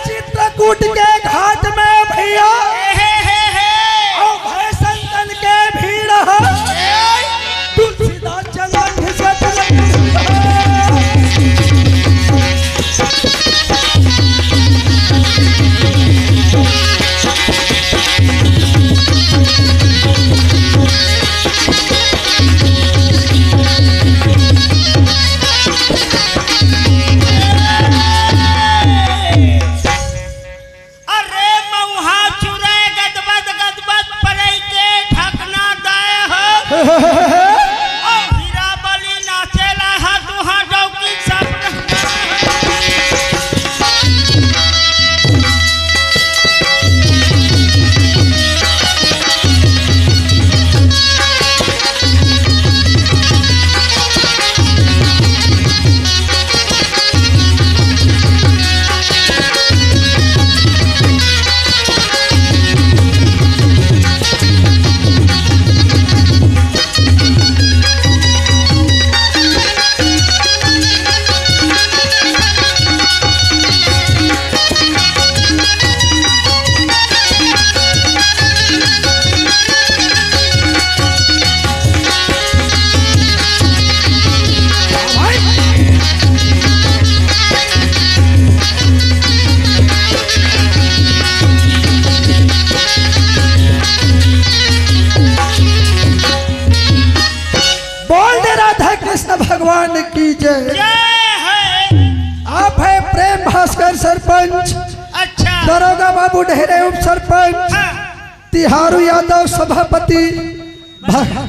चित्रकूट के घाट में भैया बुढ़ेरे उप सरपंच, हाँ। तिहारू यादव सभापति, भ-,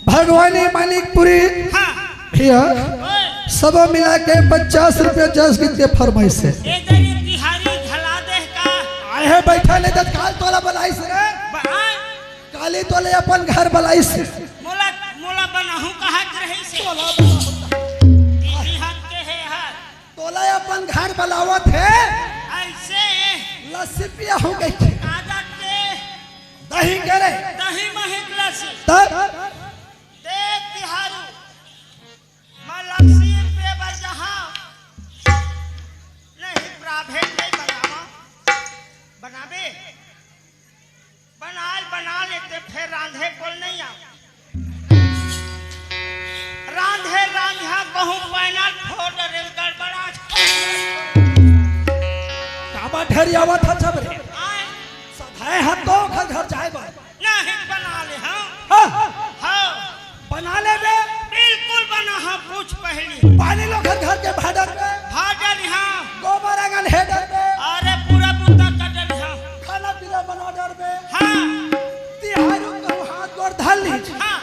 भगवानी मानिकपुरी, हाँ। भैया, ओए। सब मिला के पचास रुपया जस गीत के फरमाइश हे। ए दरी तिहारी झला देह का। आए हे बैठा ले दत काल तोला बलाइस रे। बा-, काली तोले अपन घर बलाइस। मोला, मोला बनाहू कहत रहिस। तोला बनाहू। इही हाथ के हे हर। तोला अपन घर बलावत हे। ऐसे। लस्सी पियाहू कहिके। आदत के। दही के रे। दही मही के लस्सी। तब? देख तिहारू। मैं लस्सी पे बर जहाँ। नहीं, प्राइवेट नहीं बनावा। बनाबे? बनाल, बना लेते, फेर रांधे कोल नहीं आ। रांधे, रांधा कहूँ पैनल फोड़ डरेल, गड़बड़ा। कामा ढेरियावत ह छबरे। आए। सधाए ह तो घर, घर जाए बर। नहीं, बना ले, हाँ। हाँ। हाँ। बना लेबे? बिल्कुल बना, हाँ, पूछ पहली। पानी लो घर, घर के भाडर में। भाडर, हाँ। गोबर आंगन हे डरबे। अरे, पूरा बुता कर डर, हाँ। खाना पीना बना डरबे। हाँ। तिहारू कहूँ हाथ गोड़ धर लीज। हाँ।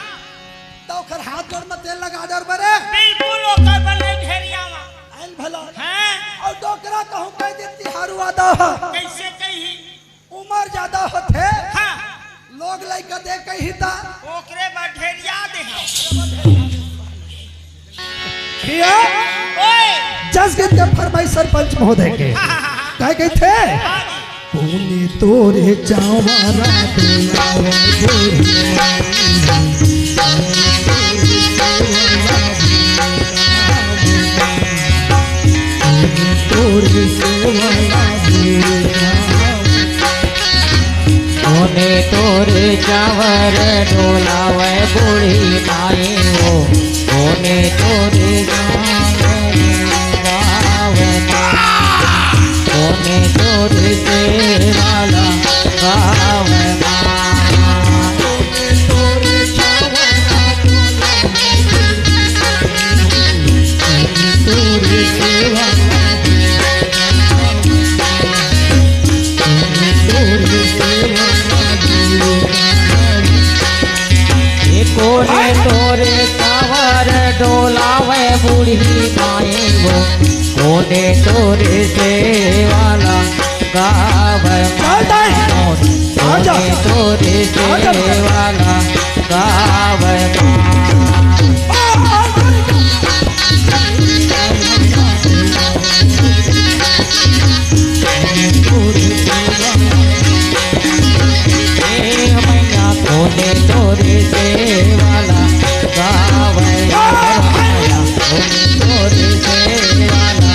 तो ओकर हाथ गोड़ में तेल लगा डरबे रे। बिल्कुल ओकर बने घेरिया में। आइल भला। हाँ। अउ डोकरा कहूँ कह दे तिहारू आदा ह। कैसे कही? उमर ज्यादा होथे। हाँ। लोग लइका दे कही ता। ओकरे बर ढेरिया दे। किया? ओए। जस गीत के फरमाइश सरपंच महोदय के। हाँ, हाँ, हाँ, हाँ। काय कहिथे? हाँ जी। कोने तोरे चावरा डोलावे गोरी माई। तोरे सेवा लागे। कोने तोरे चावर डोलावे बूढ़ी माई हो। कोने तोरे चावर डोलावे। कोने तोरे सेवा लागे। कोने तोरे कावर डोलावे बूढ़ी माई वो, कोने तोरे सेवा ला गावे। चल दाई। आ जा। कोने तोरे आ जा। सेवा ला गावे। ए मैया कोने तोरे सेवा ला गावे। मैया कोने तोरे सेवा ला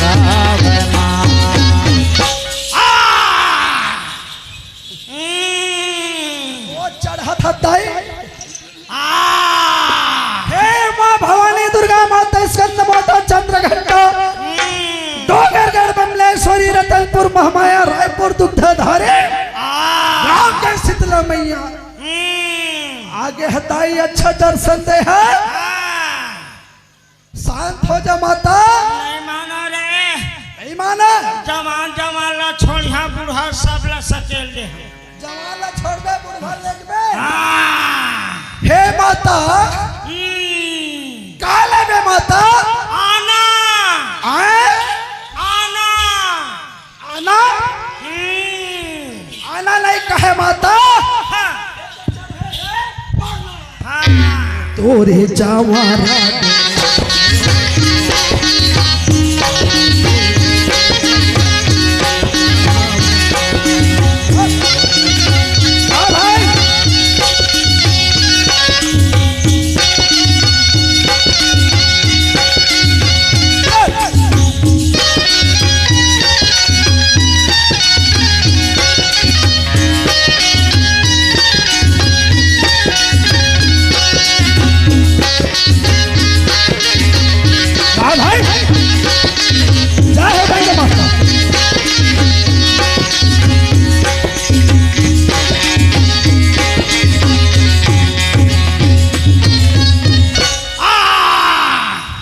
गावे माँ। हम्म। वो चढ़त ह दाई। आ। हे माँ भवानी दुर्गा माता, स्कंद माता, चंद्रघंटा, हम्म। डोंगरगढ़, बमलेश्वरी, रतनपुर, महामाया, रायपुर, दुग्धाधारी, आ। गाँव के शीतला मैया। हम्म। आगे ह दाई, अच्छा दर्शन दे है। आ। शांत हो जा माता। नहीं माना रे। नहीं माना। जवान, जवान ला छोड़िहा, बूढ़ा सब ला सकेल दे। जवान ला छोड़बे, बूढ़ा लेगबे। हाँ। हे माता। हम्म। का लेबे माता? आना। आए? आना। आना? हम्म। आना नहीं कहे माता। हाँ। हाँ। तोरे चावरा। हाँ भाई। हाँ भाई, जय हो भाई के माता। आ!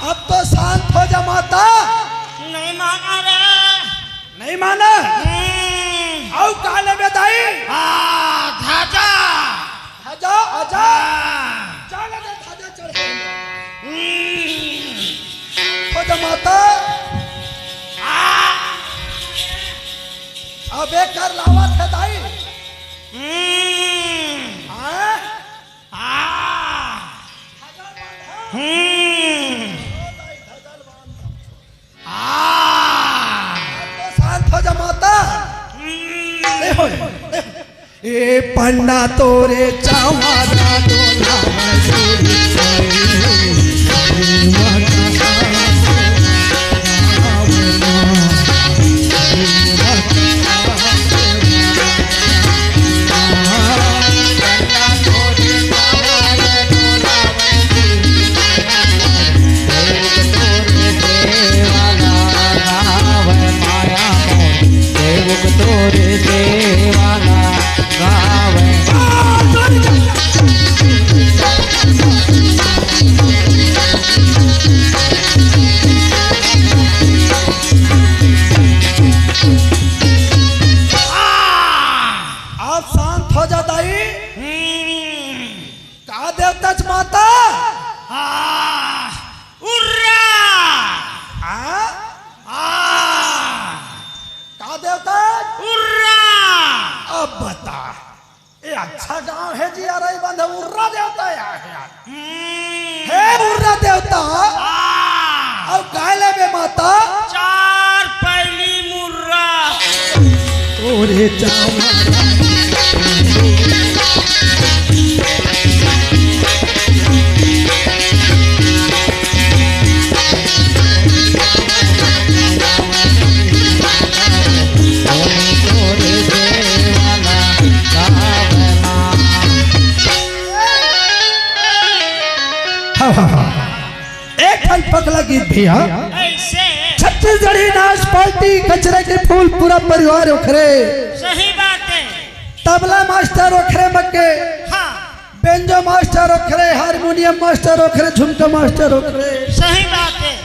अब तो शांत हो जा माता। नहीं माना रे। नहीं माना? हम्म। अउ का लेबे दाई? आ, धाजा। धाजा, आजा। हाँ। जा ले दे धाजा चढ़ के। हम्म। हो जा माता। आ। अबे कर लावत हे दाई। हम्म। हाँ? आ। हम्म। आ। अब तो शांत हो जा माता। हम्म। ए हो, ए हो। ए पंडा तोरे चावारा डोला मजूरी। आप शांत हो जा दाई। हम्म। का देवता च माता? आ, उर्रा। आ? आ। का देवता? उर्रा। अब बता, ये अच्छा गांव हे जी, अरई बंध उर्रा देवता हे यार। हम्म। हे उर्रा देवता, आ। अउ काय लेबे माता? चार पैली मुर्रा। ओरे चावा। हाँ, हाँ, हाँ। एक ठन पगला गीत भैया। ऐसे। छत्तीसगढ़ी नाच पार्टी, कचरा के फूल, पूरा परिवार ओखरे। सही बात है। तबला मास्टर ओखरे मक्के। हाँ। बेंजो मास्टर ओखरे, हारमोनियम मास्टर ओखरे, झुमका मास्टर ओखरे। सही बात है।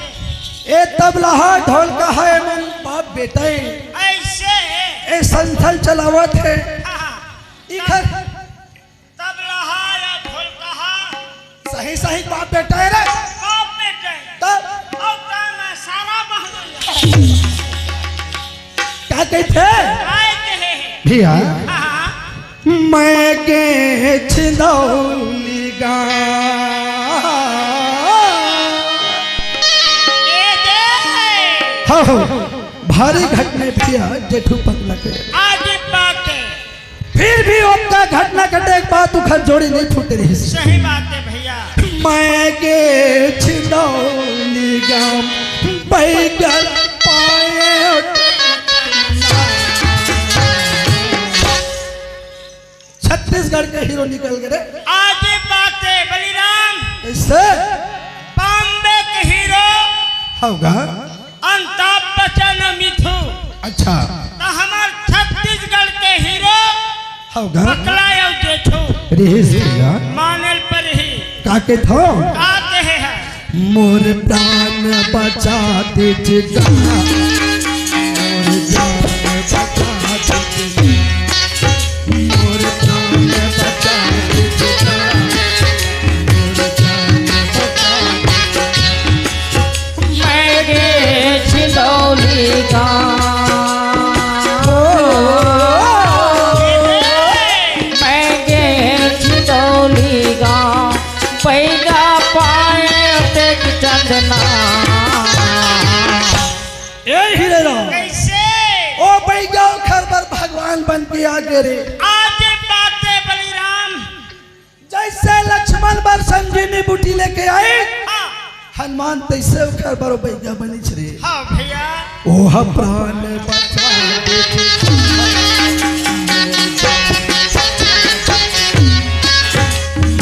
ए तबला हा, ढोलका हा, एमन बाप बेटा हे। ऐसे। ए संस्थल चलावत हे। हाँ, हाँ। इखर तबला हा या ढोलका हा? सही, सही बाप बेटा हे रे। बाप बेटा हे। तब? अब तो मैं सारा बह गया। का कहिथे? काय कहे हे? भैया, हाँ, हाँ। मैं गे छिंदौली गाँव। ए दे। हाँ, हाँ। भारी घटना भैया, जेठू पगला के। आज बात है। फिर भी ओतका घटना घटे के बाद ओखर जोड़ी नहीं फूटे रहिस। सही बात है भैया। मैं गे छिंदौली गाँव, बैगन पाए। छत्तीसगढ़ के हीरो निकल गे रे। आज बात है बलिराम। कैसे? बॉम्बे के हीरो। होगा। अमिताभ बच्चन, मिथु। अच्छा। त हमार छत्तीसगढ़ के हीरो। होगा। पगला अउ जेठू। रिहिस भैया। मानल पर ही। का कहिथे? का कहे हे? मोर प्राण बचा दे जिंदा। मोर जान बचा दे जिंदा। मोर प्राण बचा दे जिंदा। मोर जान बचा दे जिंदा। मैं गे छिंदौली गाँव। मैं गे छिंदौली गाँव, बैगा पाए टेक चंदना। ए हीरे राम। कैसे? ओ बैगा ओखर बर भगवान बन के आ गे रे। आज बात है बलिराम। जैसे लक्ष्मण बर संजीवनी बूटी लेके आए, हाँ। हनुमान तैसे ओखर बर बैगा बनिस रे। हाँ भैया। ओह प्राण बचा दे।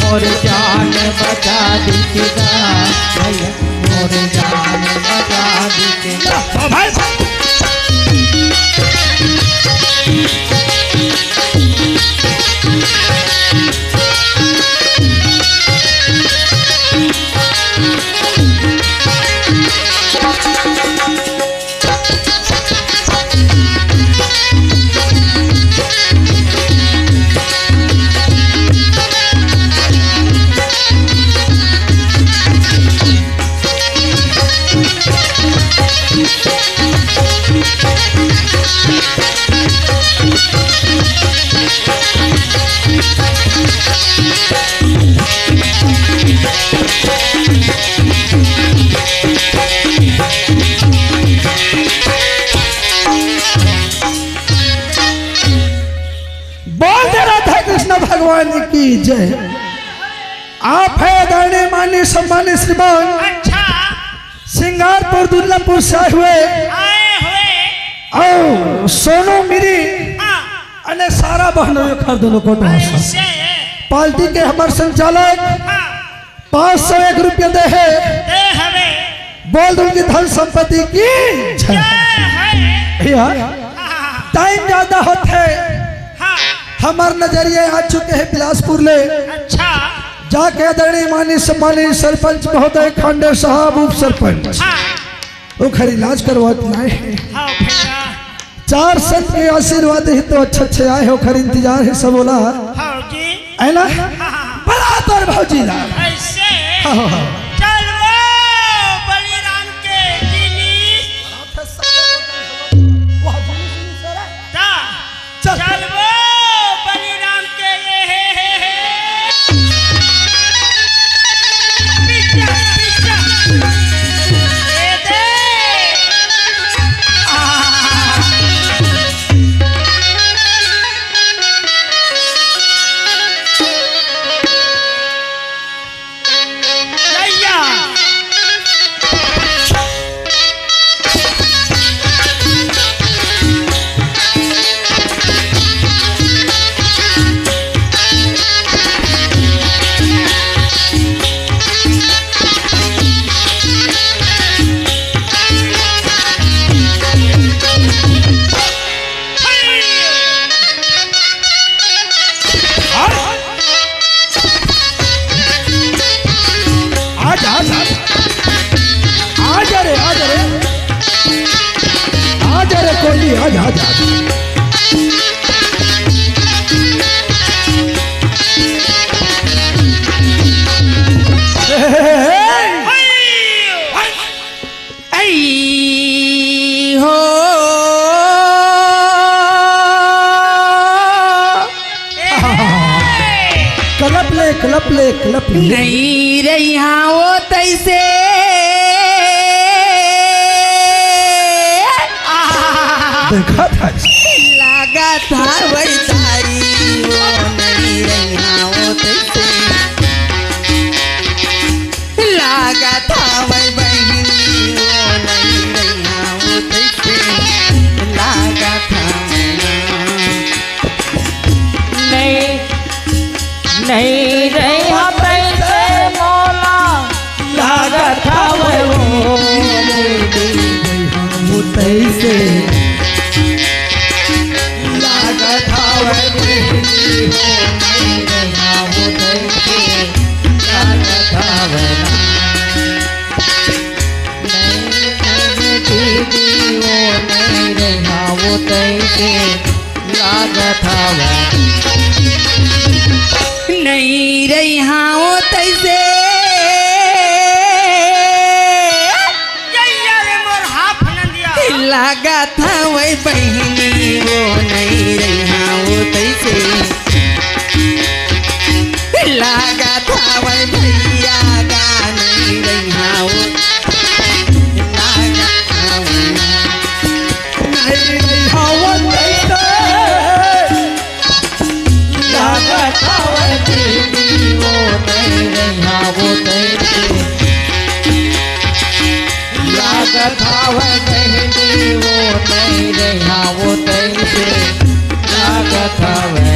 मोर जान बचा दीजिएगा भैया, मोर जान बचा दीजिएगा। हाँ भाई। जय। आप है आदरणीय माननीय सम्मानित श्रीमान अच्छा। सिंगारपुर दुर्लभपुर से आए हुए आए हुए। और सोनू मिरी हाँ। अने सारा बहनों खरीदों को ऐसे पार्टी के हमारे संचालक हाँ। पाँच सौ एक रुपया दे है। दे हवे। बोल दो उनकी धन संपत्ति की जय। जय है। भैया हाँ। टाइम ज्यादा होते हाँ। हमार नजरिया आ चुके हैं बिलासपुर ले। अच्छा। जाके आदरणीय माननीय सम्मानित सरपंच महोदय खांडे साहब उप सरपंच हाँ। ओखर इलाज करवा के लाए हैं। हाँ भैया। चार संत के आशीर्वाद ही तो अच्छे अच्छे आए हैं, ओखर इंतजार है सब बोला। हाँ जी। है ना? हाँ, हाँ, हाँ। बड़ा तोर भौजी ला। ऐसे। हाँ, हाँ, हाँ। चल वो बलिराम के दिली। वाह, दिली, दिली, सर। ता। चल। चल वो बलिराम के ये हे, हे, हे, हे। पीछा, पीछा। ये दे। आ। जैया। आज, आज, आज। आजा रे, आजा रे। आजा रे कोहली, आजा, आजा, आजा। हे, हे, हे, हे। ऐ हो। कलप ले, कलप ले, कलप ले। नहीं रही हाँ वो तैसे। देखा था। लगा था वही तारी, वो नहीं रही हाँ वो तैसे। लागत हवय बहिनी, वो नइ रहिया, वो तइसे लागत हवय ना। नइ, नइ रहिया तइसे मोला लागत हवय वो, वो तइसे लागत हवय बहिनी, वो नइ रहिया, वो तइसे लागत हवय ना। नइ, नइ, दीदी, वो नइ रहिया, वो तइसे लागत हवय। नइ रहिया, वो तइसे। ये, ये रे मोर हाफ नंदिया। लागत हवय बहिनी, वो नइ रहिया, वो तइसे। लागत हवय भैया गा नइ रहिया वो। लागत हवय ना। नइ रहिया वो तइसे। लागत हवय दीदी वो नइ रहिया वो तइसे। लागत हवय बहिनी वो नइ रहिया वो तइसे। लागत हवय।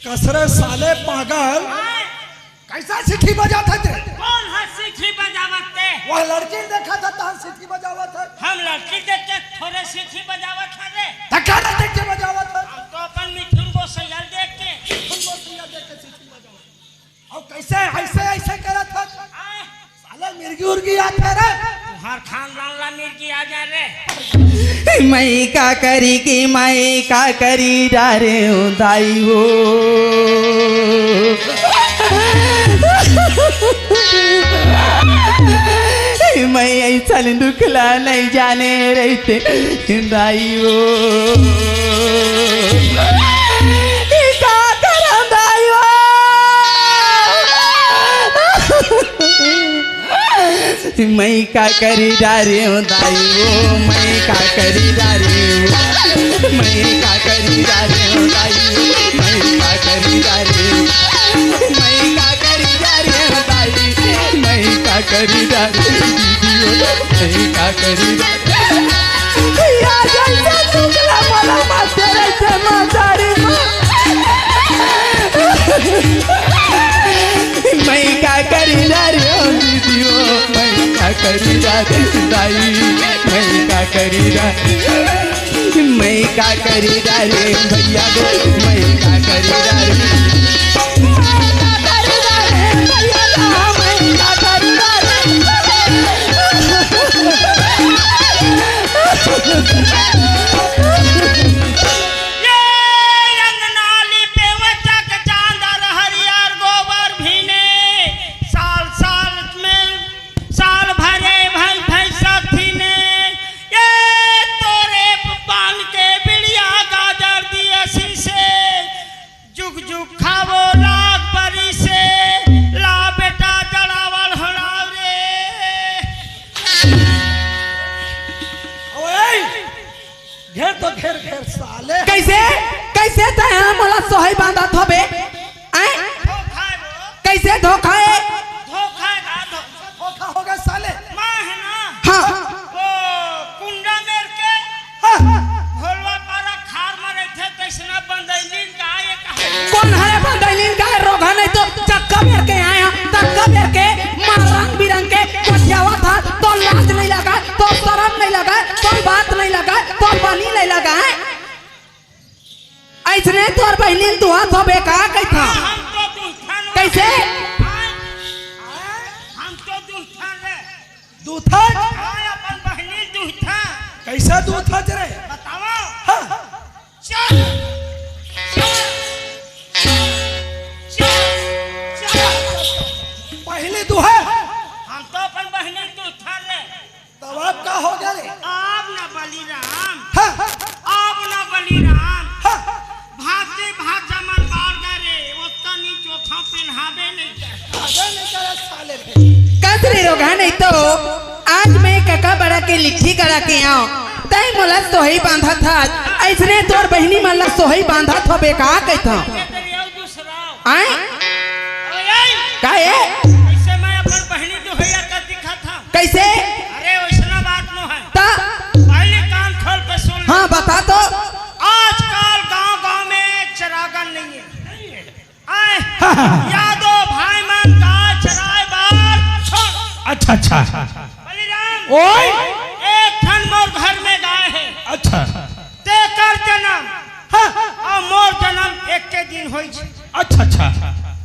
कसरे साले पागल, कैसा सीटी बजात हे ते? कौन हे सीटी बजावत ते? वो लड़की देखा था, तहां सीटी बजावत हे। हम लड़की देख के थोड़े सीटी बजावत हे रे। त काला देख के बजावत हे? हम तो अपन मिथुन गोसैया देख के। मिथुन गोसैया देख के सीटी बजावत। अउ कैसे ऐसे, ऐसे करत हस? आय। साले मिर्गी उर्गी आथे रे। तुहार खानदान ला मिर्गी आ जाय रे। मैं का करी कि मैं का करी डारे हूँ दाई हो। मैं ऐसा दुख ला नहीं जाने रहते दाई हो। ई का करम दाई हो। मैं का करी डारे हो दाई ओ, मैं का करी डारे हो, मैं का करी डारे हो दाई ओ, मैं का करी डारे हो, मैं का करी डारे हो दाई, मैं का करी डारे हो दीदी ओ, मैं का करी डारे हो। या जैसे टुकड़ा मला माते रहते मातारी माँ। मैं का करी डारे हो दीदी ओ, मैं का करी डारे दाई, मैं का करी डारे, मैं का करी डारे भैया गो, मैं का करी डारे, मैं का करी डारे भैया गो, मैं का करी डारे। ये अंगना लिपे वचक चांदर हरियर गोबर भीने, साल साल में, साल भरे भई भई सथिने, ये तोरे पान के बिड़िया गाजर दिए शीशे, जुग जुग खावो लाख बरिसे, ला बेटा जड़ावल हड़ाव रे। ओए, घेर तो घेर घेर साले। कैसे, कैसे तैं हा मोला सोहई बांधत होबे? आय? धोखा है वो। कैसे धोखा है? धोखा है, धो-, धोखा हो गया साले। माँ है ना? हाँ। वो कुंडा मेर के हाँ। भोलवा पारा खार में रहते, तैसना बंदैलिन गाय कहा। कौन है बंदैलिन गाय? रोगा नहीं तो चक्का मेर के आया, चक्का मेर के माँ रंग बिरंग के कोठियावा था, तो लाज नहीं लगा, तो शर्म नहीं लगा, तो बात नहीं लगा, तो बनी नहीं लगा है। ऐसने तोर बहिनी ल दुहत होबे का कहिथा? हाँ, हम तो दुहथन। कैसे? हाँ, हम तो दुहथन रे। दुहथन? हाँ, अपन बहिनी ल दुहथन। कैसे दुहथन रे? बताओ। हाँ। चल, चल, चल, चल। पहले दुहे। हम तो अपन बहिनी ल दुहथन रे। तब अब का हो गया रे? अब ना बलिराम, हाँ। अब ना बलिराम, हाँ। भाते भात जमन बाढ़ गए रे, ओतका नी चोथा पेन्हाबे नहीं करे। अबे नहीं करे साले रे। कस रे रोगा नहीं तो आज मैं कका बड़ा के लिट्ठी करा के आऊं, तैं मोला सोहई बांधत हस, ऐसने तोर बहिनी मन ला सोहई बांधत होबे का कहिथा? ये तो ये दूसरा। आय? ओए, ओए। का ए? ऐसे मैं अपन बहिनी दुहैया का दिखा था। कैसे? अरे, वैसना बात नो है। ता? पहले कान खोल के सुन ले। हाँ, बता तो। आजकल गांव-गांव में चरागन नहीं है। आय, हाँ, हाँ, हाँ। यादव भाई मन गाय चराए बार छोड़। अच्छा, अच्छा। बलिराम, ओए। एक ठन मोर घर में गाय है। अच्छा। तेकर जन्म हाँ। अउ मोर जन्म एके दिन होइस। अच्छा, अच्छा।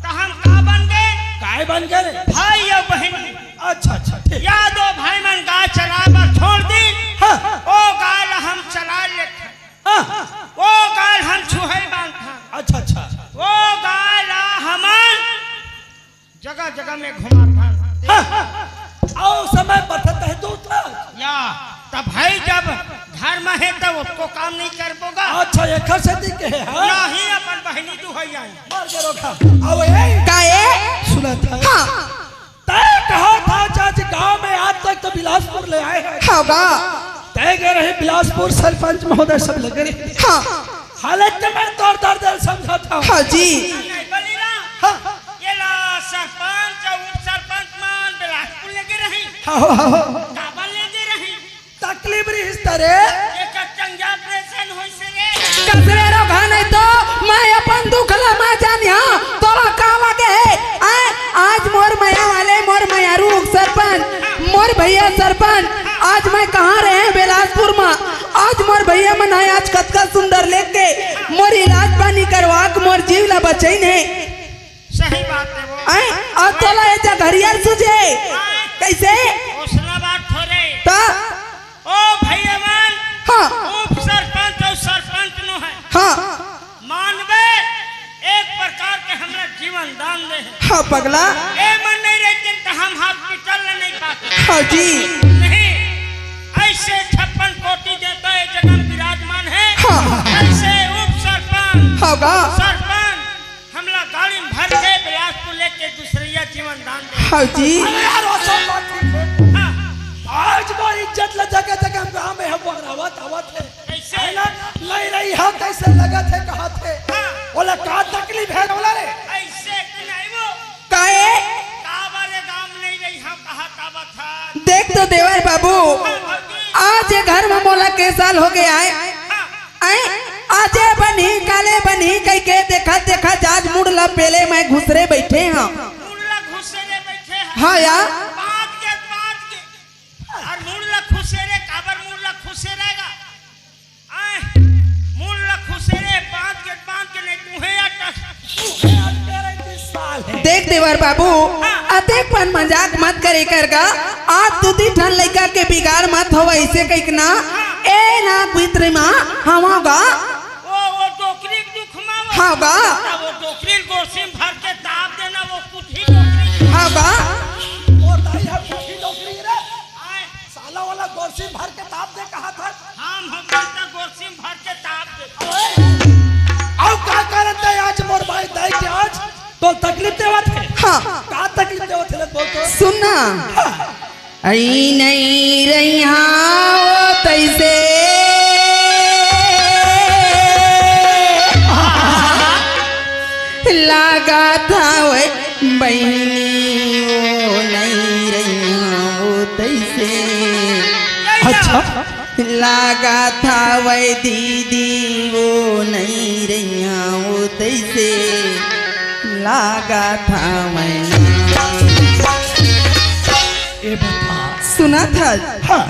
त हम का बन गे? काय बन गे रे? भाई अउ बहिनी। अच्छा, अच्छा, ठीक। यादव भाई मन गाय चराए बर छोड़ दिन। हाँ। ओ गाय ला हम चरा लेथन। हाँ। ओ गाय हम छुहई बांधथन। अच्छा, अच्छा। ओ गाय ला हमन जगह जगह में घुमाथन। हाँ। अउ समय बचत है दूसरा। या, त भाई जब घर में है त ओतको काम नहीं करबो गा। अच्छा, एकर सेती के है, हाँ? नहीं, अपन बहिनी दुहई आई। मर के रोका। आओ, ए। का ए? सुना था। हाँ। तय कहा था, चाची, गांव में आज तक तो बिलासपुर ले आए हैं। हाँ बा। तय गए रहे बिलासपुर, सरपंच महोदय सब लगे रहे। हाँ। हालत तो मैं तोर दर्द समझा था। हाँ जी। नहीं, बलिराम। हाँ। ये ला सरपंच अउ उप सरपंच मन बिलासपुर लगे रही। हाँ, हाँ, हाँ। काबर लगे रही? तकलीफ रहिस त रे। एकर चंगा ऑपरेशन होइस रे। कस रे रोगा नहीं तो मैं अपन दुख ला मैं जानिहा, तोला का लगे हे? आय, आज मोर मया वाले, मोर मयारू उप सरपंच, मोर भैया सरपंच, आज मैं कहाँ रहे बिलासपुर में, आज मोर भैया मन आय आज कतका सुंदर लेके मोर इलाज पानी करवा के मोर जीव ला बचइन हे। सही बात है वो। आय, अउ तोला ए जगह हरियर सूझे। आय। कैसे? ओसना बात थोरे। त? ओ भैया मन, हाँ। उप सरपंच अउ सरपंच नो है। हाँ। मानवे एक प्रकार के हमला जीवन दान दे है। हाँ, पगला। ए मन नहीं रहते त हम हॉस्पिटल में नहीं पाते। हाँ जी। नहीं, ऐसे छप्पन कोटि देवता ए जगह विराजमान है। हाँ। ऐसे उप सरपंच, हाँ गा। सरपंच, हमला गाड़ी में भर के बिलासपुर लेके दूसरिया जीवन दान दे। हाँ जी। अरे यार, वो सब बात ठीक है। हाँ। आज मोर इज्जत ल जगह जगह गांव में हम बगरावत आवत हे। कैसे? है ना? नहीं रही हा, कैसे लगत हे, कहत हे। हाँ। ओला का तकलीफ हे ओला रे? ऐसे तो नहीं वो। काहे? काबर ए गांव में नहीं रही हा, कहा ताबा था। देख तो देवर बाबू, हाँ, भौजी। आज ये घर में मोला के साल हो गया है। हाँ। ऐ, आजे बनही, काले बनही, कहिके देखत, देखत आज मुड़ ला पेले मैं घुसरे बैठे हंव। मुड़ ला घुसरे बैठे हंव। हाँ यार। बात के, बात के। अउ मुड़ ला घुसरे, काबर मुड़ ला घुसरे गा? ऐ, मुड़ ला घुसरे, बात के, बात के नहीं, तुहे अटक। देख देवर बाबू, हाँ। अतेक पन मजाक मत करे कर गा। आज दू तीन ठन लइका के बिगाड़ मत होवय, अइसे कहिके ना। हाँ। ए ना भीतरी मा हवा गा। वो, वो डोकरी के दुख मा वो। हाँ गा। वो डोकरी ल गोरसी म भर के ताप देना, वो कुठी डोकरी। हाँ गा। मोर दाई ह कुठी डोकरी रे। आय। साला वाला गोरसी म भर के ताप दे कहा था। हम, हम तो गोरसी म भर के ताप दे। ओए। अउ का करत हे आज मोर भाई दाई के आज? तो तकलीफ देवत हे। हाँ। का तकलीफ देवत हे, बोल तो। सुन ना। हाँ। अई नहीं रही हाँ वो तैसे लागत हवय बहिनी, वो नहीं रही हाँ वो तैसे। अच्छा। लागत हवय दीदी, वो नहीं रही हाँ वो तैसे लागत हवय। ए बता। सुनत हस? हाँ।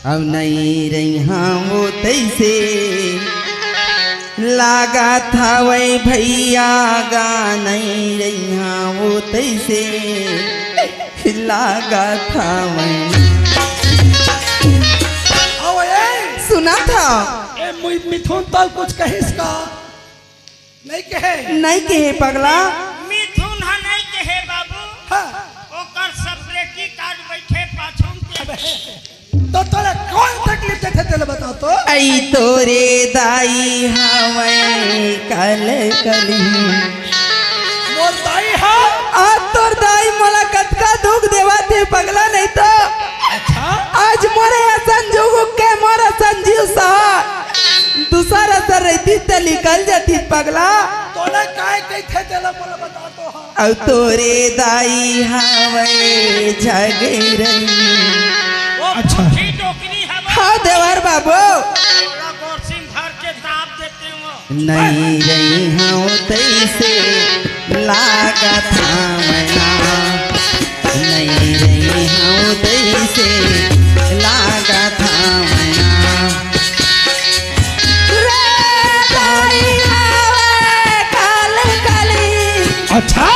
अब नहीं रही हाँ वो तैसे लागत हवय भैया गा, नहीं रही हाँ वो तैसे लागत हवय। अउ ए, सुनत हस? ए, मि-, मिथुन तोला कुछ कहिस का? नहीं कहे। नहीं कहे पगला। मिथुन ह नहीं कहे बाबू। हाँ। ओकर separate card बैठे पाछू में। अबे, तो तोला कौन तकलीफ देथे, तेला बता तो। अई तोरे दाई हवय कल कली। मोर दाई ह? आ तोर दाई मोला कतका दुख देवत हे पगला, नहीं तो। अच्छा। आज मोरे असन जुग के मोर असन जीव सा दूसर असन रहितिस त निकल जातिस पगला। तोला काय कहिथे तेला मोला बता तो हा। अउ तोरे दाई हवय झगरई। वो अच्छा। कुठी डोकरी हवय। हाँ देवर बाबू। तोला गोरसी म भर के ताप देते हो। नहीं रही हूँ तैसे लागत हवय ना। नहीं रही हूँ तैसे लागत हवय ना। रे दाई हवय कल कली। अच्छा।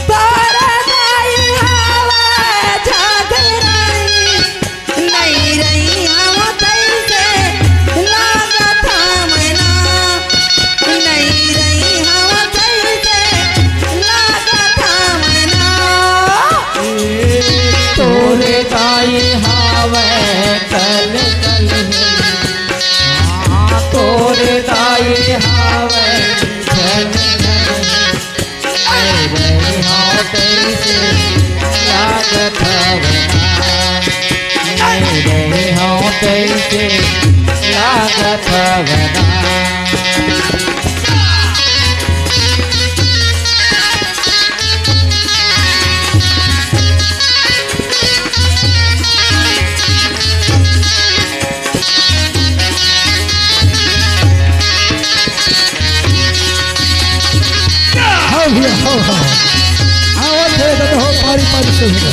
तोर दाई हवय झगरई। नहीं रही हूँ तैसे लागत हवय ना। नहीं रही हूँ तैसे लागत हवय ना। ए, तोरे दाई हवय कल कल। हाँ, तोरे दाई हवय कल कल। नहीं रही हूँ तैसे लागत हवय ना। नहीं रही हूँ तैसे लागत हवय ना। हाँ भैया, हाँ, हाँ। आवत हे, तो हो, पारी, पारी से हो।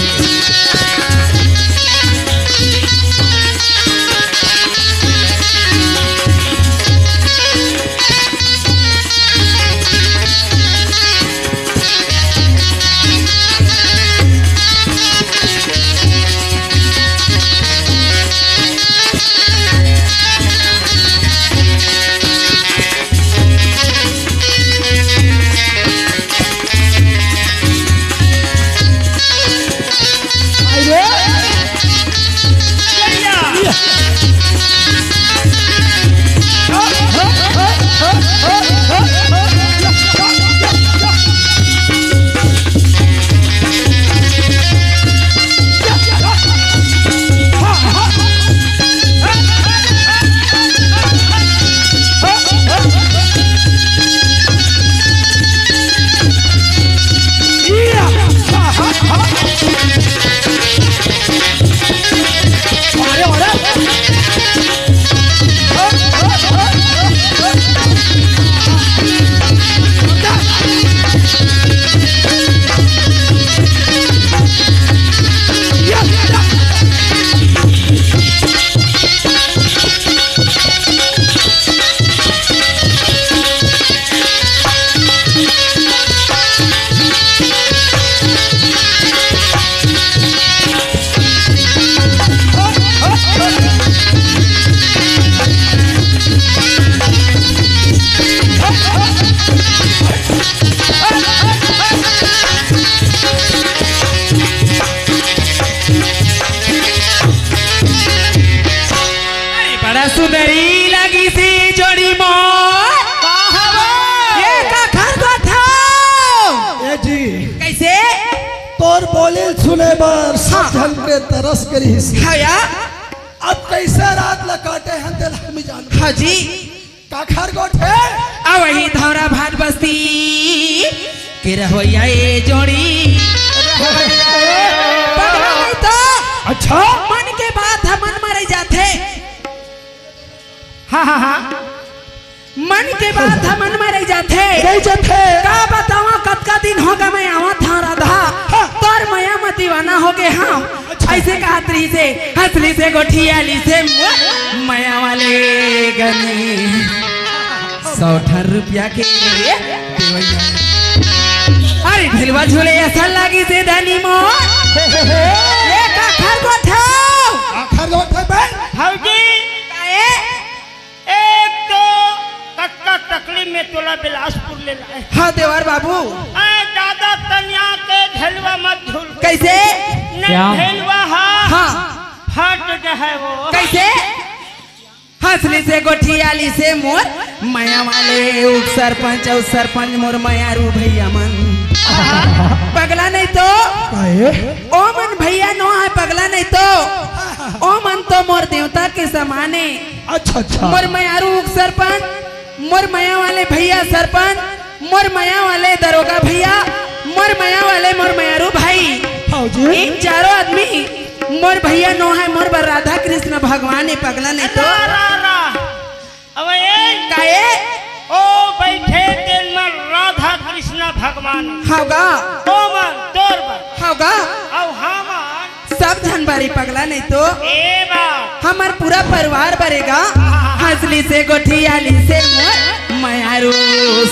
सुंदरी लगी से जोड़ी मोर। का हवे? ये का खरगोठ हो? ए जी, कैसे? तोर बोली सुने बर सब हाँ। झन के तरस गई। हाँ या। अब कैसे रात ल काटे हन तेला हम जान। हाँ जी। का खरगोठ हे? अवही धौरा भाट बस्ती के रहवैया ए जोड़ी। पगला नहीं तो। अच्छा। मन के बात ह मन मरे जाथे। हाँ, हाँ, हाँ। मन के बात ह मन मरे जाथे। रह जाथे। का बतावा, कतका दिन होगे मैं आवत हंव राधा। हाँ। तोर मया म दीवाना होगे हंव। अच्छा। अइसे कहत रहिसे, हंसलिसे गोठियालिसे मोर मया वाले गनी। सौ ठन रुपया के देवैया। अरे ढिलवा झूले असन लागिसे धनी मोर। ये का खरगोठ हो? का खरगोठ हे बे? भौजी। काहे? एक तो कतका तकलीफ में तोला बिलासपुर ले लाए। हाँ देवर बाबू। ए, ज्यादा तनिया के ढेलवा मत झूल। कैसे? नहीं श्याम। ढेलवा हा। हाँ। फट जाए वो। कैसे? हंसलिसे गोठियालिसे मोर मया वाले उप सरपंच अउ सरपंच मोर मयारू भैया मन। पगला नहीं तो। काहे? ओ मन भैया नो हे, पगला नहीं तो। ओ मन तो मोर देवता के समान हे। अच्छा, अच्छा। मोर मयारू उप सरपंच, मोर मया वाले भैया सरपंच, मोर मया वाले दरोगा भैया, मोर मया वाले मोर मयारू भाई। हाँ जी। इन चारों आदमी मोर भैया नो हे, मोर बर राधा कृष्ण भगवान हे, पगला नहीं तो। रा, रा, रा। अबे ए, काहे? ओ बैठे तेन मन राधा कृष्ण भगवान। हव गा। ओ मन तोर बर। हव गा। अउ हमन सब झन बर ए पगला नहीं तो। ए बा। हमर पूरा परिवार बर ए गा। हंसलिसे गोठियालिसे मोर मयारू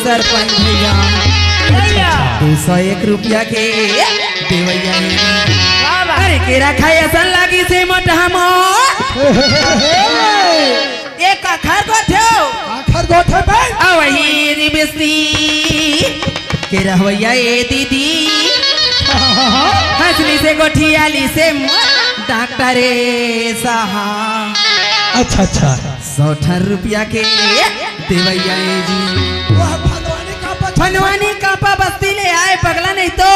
सरपंच भैया। भैया। दू सौ एक रुपया के देवैया हे। वाह, वाह। अरे केरा खाए असन लागिसे मोटहा मोर। ये का खरगोठ हो? का खरगोठ हे बे? अवही रे बेस्ती के रहवैया ए दीदी। हंसलिसे गोठियालिसे मोर डॉक्टर ए साहब। अच्छा, अच्छा। सौ ठन रुपया के देवैया ए जी। वाह, फलवानी कापा। फलवानी कापा बस्ती ले आए पगला नहीं तो।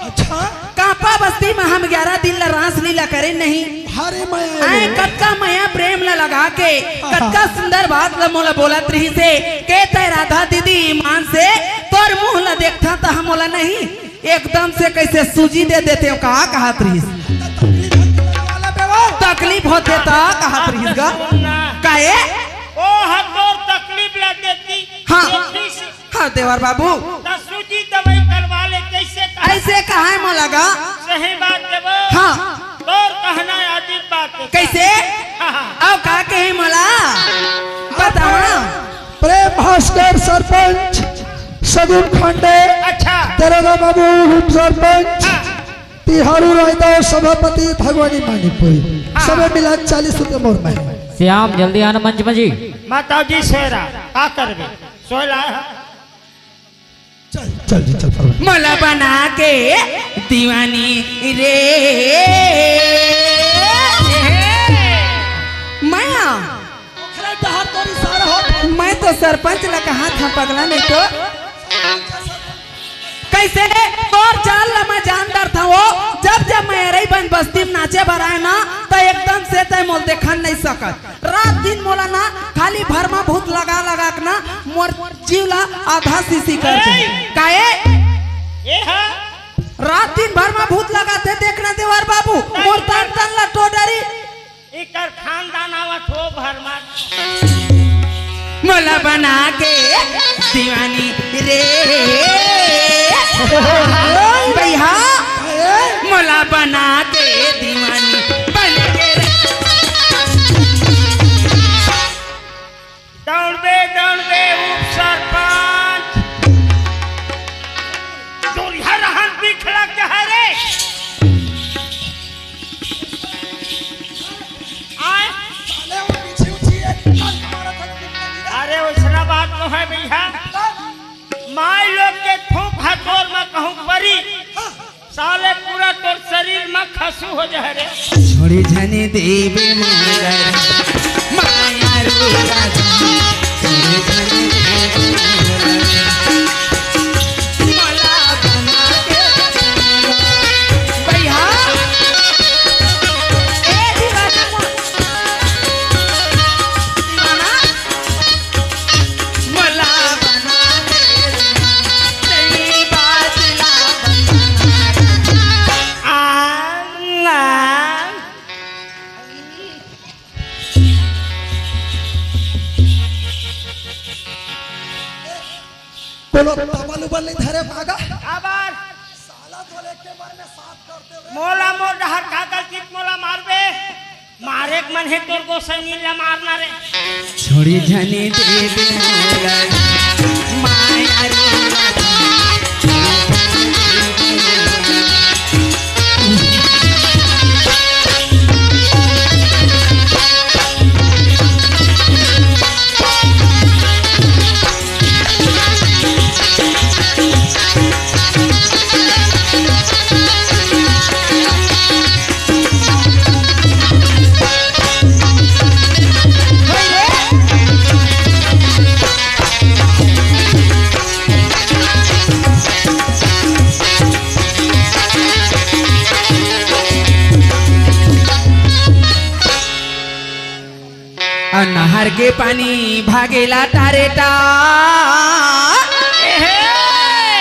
अच्छा। कापा बस्ती में हम ग्यारह दिन ला रास लीला करे नहीं। अरे मैं आए कतका मया प्रेम ला लगा के, कतका सुंदर बात ला मोला बोलत रहिसे, के तै राधा दीदी ईमान से तोर मुंह ला देखथंव त हम मोला नहीं, एकदम से कैसे सूजी दे देते हो, का कहत रहिस? तकलीफ होथे त कहत रहिस गा। काहे? ओ हा तोर तकलीफ ला देती, हाँ। देखिस। हाँ, देवर बाबू। त सूजी दवाई करवा ले, कैसे कहा? ऐसे कहा है मोला गा? सही बात देवो। हाँ। तोर कहना आदित बात है। कैसे? हाँ, हाँ। अउ का कही मोला? बतावा। प्रेम भास्कर सरपंच, सगुन खंडे, अच्छा। दरोगा बाबू उप सरपंच, हाँ। तिहारू रायदाव सभापति भगवानी मानिकपुरी। हाँ। सबे मिला चालीस रुपया मोर में। श्याम, जल्दी आना मंच में जी। माता जी शेरा, का करबे? सोय लाए हा? चल, चल जी, चल, फरमाइश। मोला बना के दीवानी रे। मैं हाँ। ओखरे डहर तोरी सारा हो। मैं तो सरपंच ला कहा था पगला नहीं तो। कैसे तोर चाल ला मैं जान डरथंव वो। जब जब मैं एरई बन बस्ती में नाचे बर आए ना, त एकदम से तै मोल देखन नहीं सकत। रात दिन मोला ना खाली भरमा भूत लगा लगा के ना मोर जीव ला आधा सीसी कर दे। ए! काहे? ए हा? रात दिन भरमा भूत लगाथे, देखना देवर बाबू, मोर तन तन ला टो डरी। एकर खानदान आवत हो भरमा। मोला बना के दीवानी रे। भैया, मोला बना के दीवानी बन के रे। दौड़बे, दौड़बे, उप सरपंच। दूरिहा रहन बिख लग जाए रे। आए। साले वो पीछे उठी है, कान मारा था, अरे, वैसना बात तो है भैया। माई लोग के थूक हथौर में कहूँ परी। साले पूरा तोर शरीर में खसू हो जाए रे। छोड़ी झनी देवे माया रे, माया रे। कोनो तबल उबल नहीं धरे भागा। काबर? साला तो एक के बार में सात कर दे रे। मोला मोर डहर का गलती मोला मारबे। मारे के मन हे तोर गोसैनी ला मारना रे। छोड़ी झनी देबे मोला माया रे। अउ नहर के पानी भागेला टारे टार। एहे!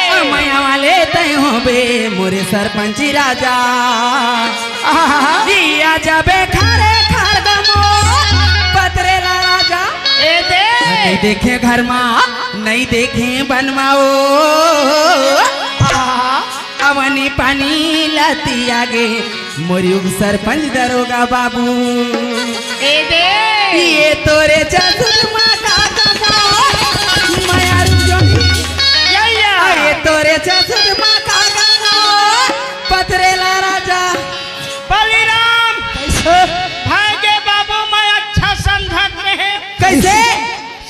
अउ मया वाले तय होबे मोरे सरपंची राजा। आहा! जी आ जाबे खारे खार गमो पतरेला राजा। ए दे! नहीं देखे घर मा, नहीं देखे बन मा ओ। आहा! अवनी पानी लाती आगे मोर उप सरपंच दरोगा बाबू। ए दे। ये तोरे चसुर मा का गंगा, मयारू जोनी। या, या। ये तोरे चसुर मा का गंगा, पतरेला राजा। बलिराम। कैसे? भागे बाबू, मैं अच्छा समझत रहे। कैसे?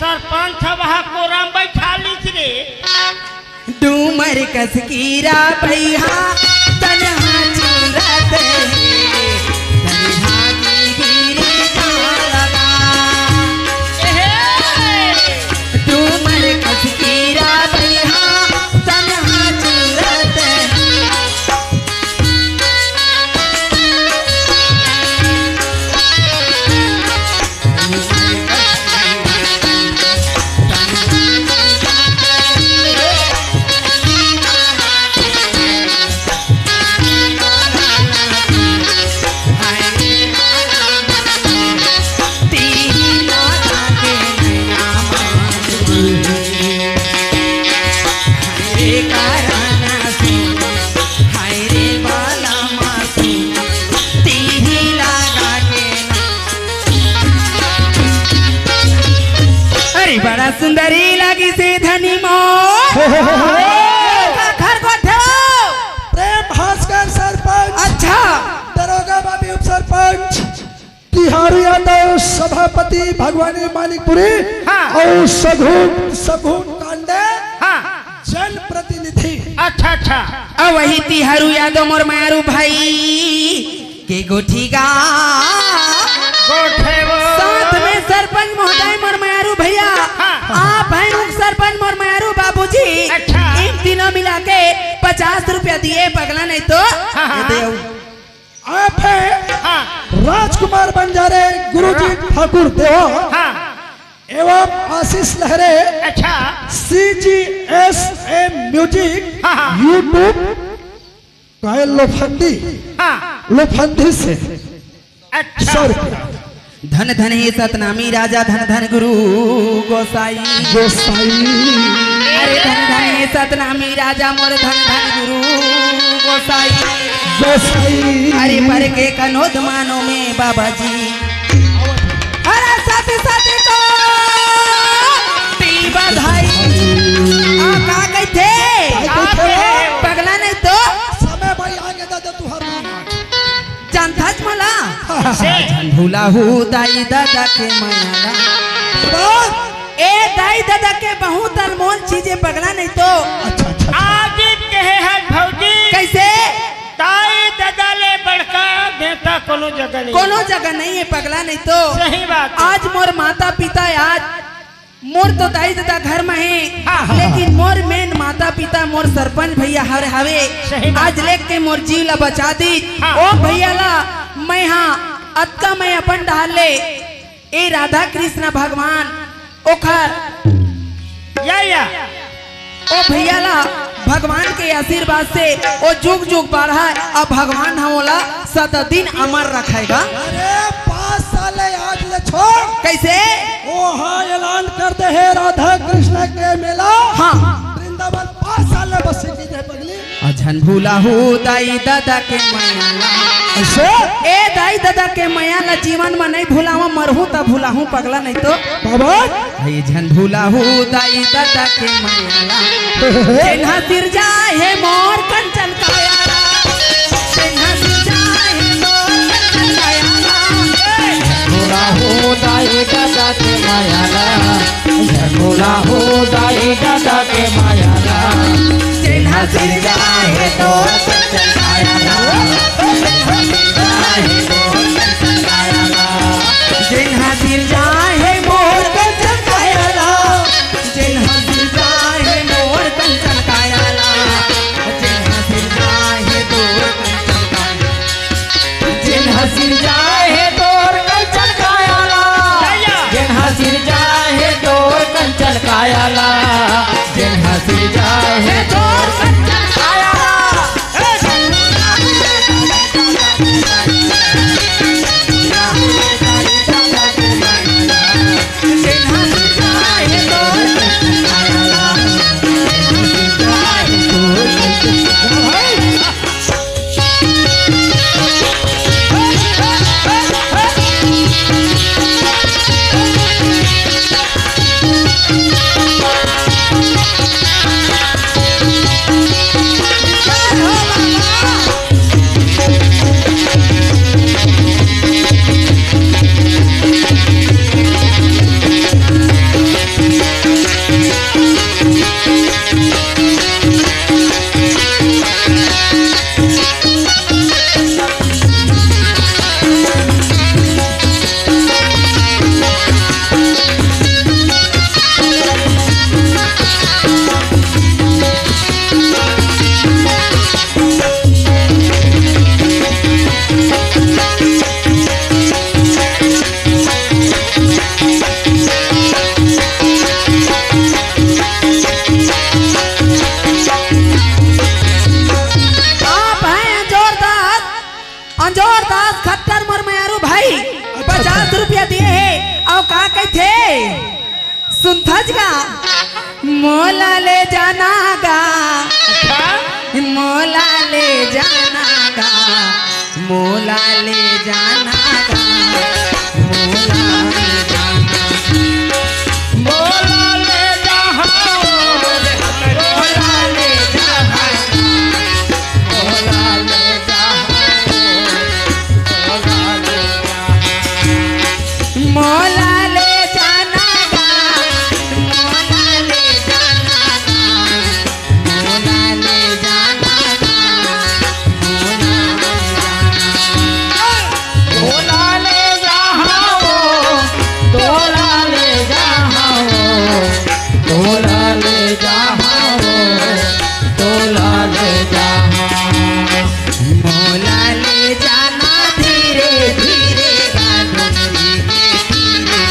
सरपंच अब हा कोरम बैठा लीस रे। डूमर कस कीरा बइहा, तनहा चूरत हे, तनहा की गिरी जालगा। डूमर कस कीरा बइहा, तनहा चूरत हे। अरे बड़ा सुंदरी लागिस हे धनी मोर। हो, हो, हो, हो। का घर गोठे हो? प्रेम भास्कर सरपंच। अच्छा। दरोगा बाबी उप सरपंच। तिहारू यादव सभापति भगवानी मानिकपुरी। हाँ। अउ सगुन, सगुन कांडे। हाँ। जनप्रतिनिधि। अच्छा, अच्छा। अउ वही तिहारू यादव मोर मारू भाई। के गोठी गा। गोठे वो। साथ में सरपंच महोदय मोर मयारू भैया। हाँ। आप हैं उप सरपंच मोर मयारू बाबूजी। अच्छा। इन तीनों मिला के पचास रुपया दिए, पगला नहीं तो। हाँ, हाँ, ये दे हाँ। आप हैं हाँ। राजकुमार बंजारे, गुरुजी रा- ठाकुर देवा। हाँ। एवं आशीष लहरे। अच्छा। C G S M Music, हाँ, हाँ। YouTube। काय लोफंदी? हाँ। लोफंदी से अच्छा। सौ रुपया। धन धन हे सतनामी राजा, धन धन गुरु गोसाई। गोसाई। अरे धन धन हे सतनामी राजा मोर, धन धन गुरु गोसाई। गोसाई। अरे पर के कनोद मानो में बाबा जी। अरे साथी साथी को दी बधाई। आ, का कहिथे? का कहिथे? पगला नहीं तो। समय भाई आगे दादा तुहार। जानथस मोला? से। झन भूला हूँ दाई दादा के मयाला। बात। ए दाई दादा के बहुत अनमोल चीजें पगला नहीं तो। अच्छा, अच्छा, अच्छा। आज कहे है भौजी। कैसे? दाई दादा ले बड़का दे त कोनो जगह नहीं। कोनो जगह नहीं है, पगला नहीं तो। सही बात है। आज मोर माता पिता, आज मोर तो दाई ददा घर में है, हाँ, हाँ, लेकिन हाँ। मोर मेन माता पिता, मोर सरपंच भैया हर हवे। सही बात। आज लेके मोर जीव ला बचा दी। हाँ। ओ भैया ला मैं, हाँ, अतका मैं अपन डाल ले। ए राधा कृष्ण भगवान ओखर या, या। ओ भैया ला भगवान के आशीर्वाद से ओ जुग जुग बढ़ा, अब भगवान ह ओला सदा दिन अमर रखेगा। अरे पाँच साल ले आज ले छोड़। कैसे? ओ हाँ, ऐलान कर दे हे राधा कृष्ण के मेला। हाँ। वृंदावन पाँच साल ले बस सीधी रहे पगली। अझन भूलाहू दाई ददा के मया ला। ऐसे? ए दाई ददा के मया ला जीवन में नहीं भुलावा, मरहूं त भुलाहूं पगला नहीं तो। बाबा? अई झन भूलाहू दाई ददा के मया ला। जेन ह सिरजाय हे मोर कंचन काया ला। जेन ह सिरजाय हे मोर कंचन काया ला। भूलाहू दाई ददा के मया ला। झन भूलाहू दाई ददा के मया ला। जेन ह सिरजाय हे तोर कंचन काया ला। जेन ह सिरजाय हे तोर कंचन काया ला। जेन ह सिरजाय हे मोर कंचन काया ला। जेन ह सिरजाय हे मोर कंचन काया ला। जेन ह सिरजाय हे तोर कंचन काया ला। जेन ह सिरजाय हे तोर कंचन काया ला। जय। जेन ह सिरजाय हे तोर कंचन काया ला। जेन ह सिरजाय हे तोर कंचन काया ला। आप हैं जोरदार। अंजोर दास खट्टर मोर मयारू भाई, अच्छा, पचास रुपया दिए हे। अउ का कहिथे? सुनथस गा, मोला ले जाना गा, अच्छा। मोला ले जाना गा, मोला ले जाना गा, मोला ले जाना, मोला ले जाना, मोला ले जाना। मोला ले जाना गा, मोला ले जाना गा, मोला ले जाना गा, मोला ले जाना। तोला ले जाहूं, तोला ले जाहूं, तोला ले जाहूं, तोला ले जाहूं। मोला ले जाना धीरे धीरे, गांव डोंगरी के तीरे।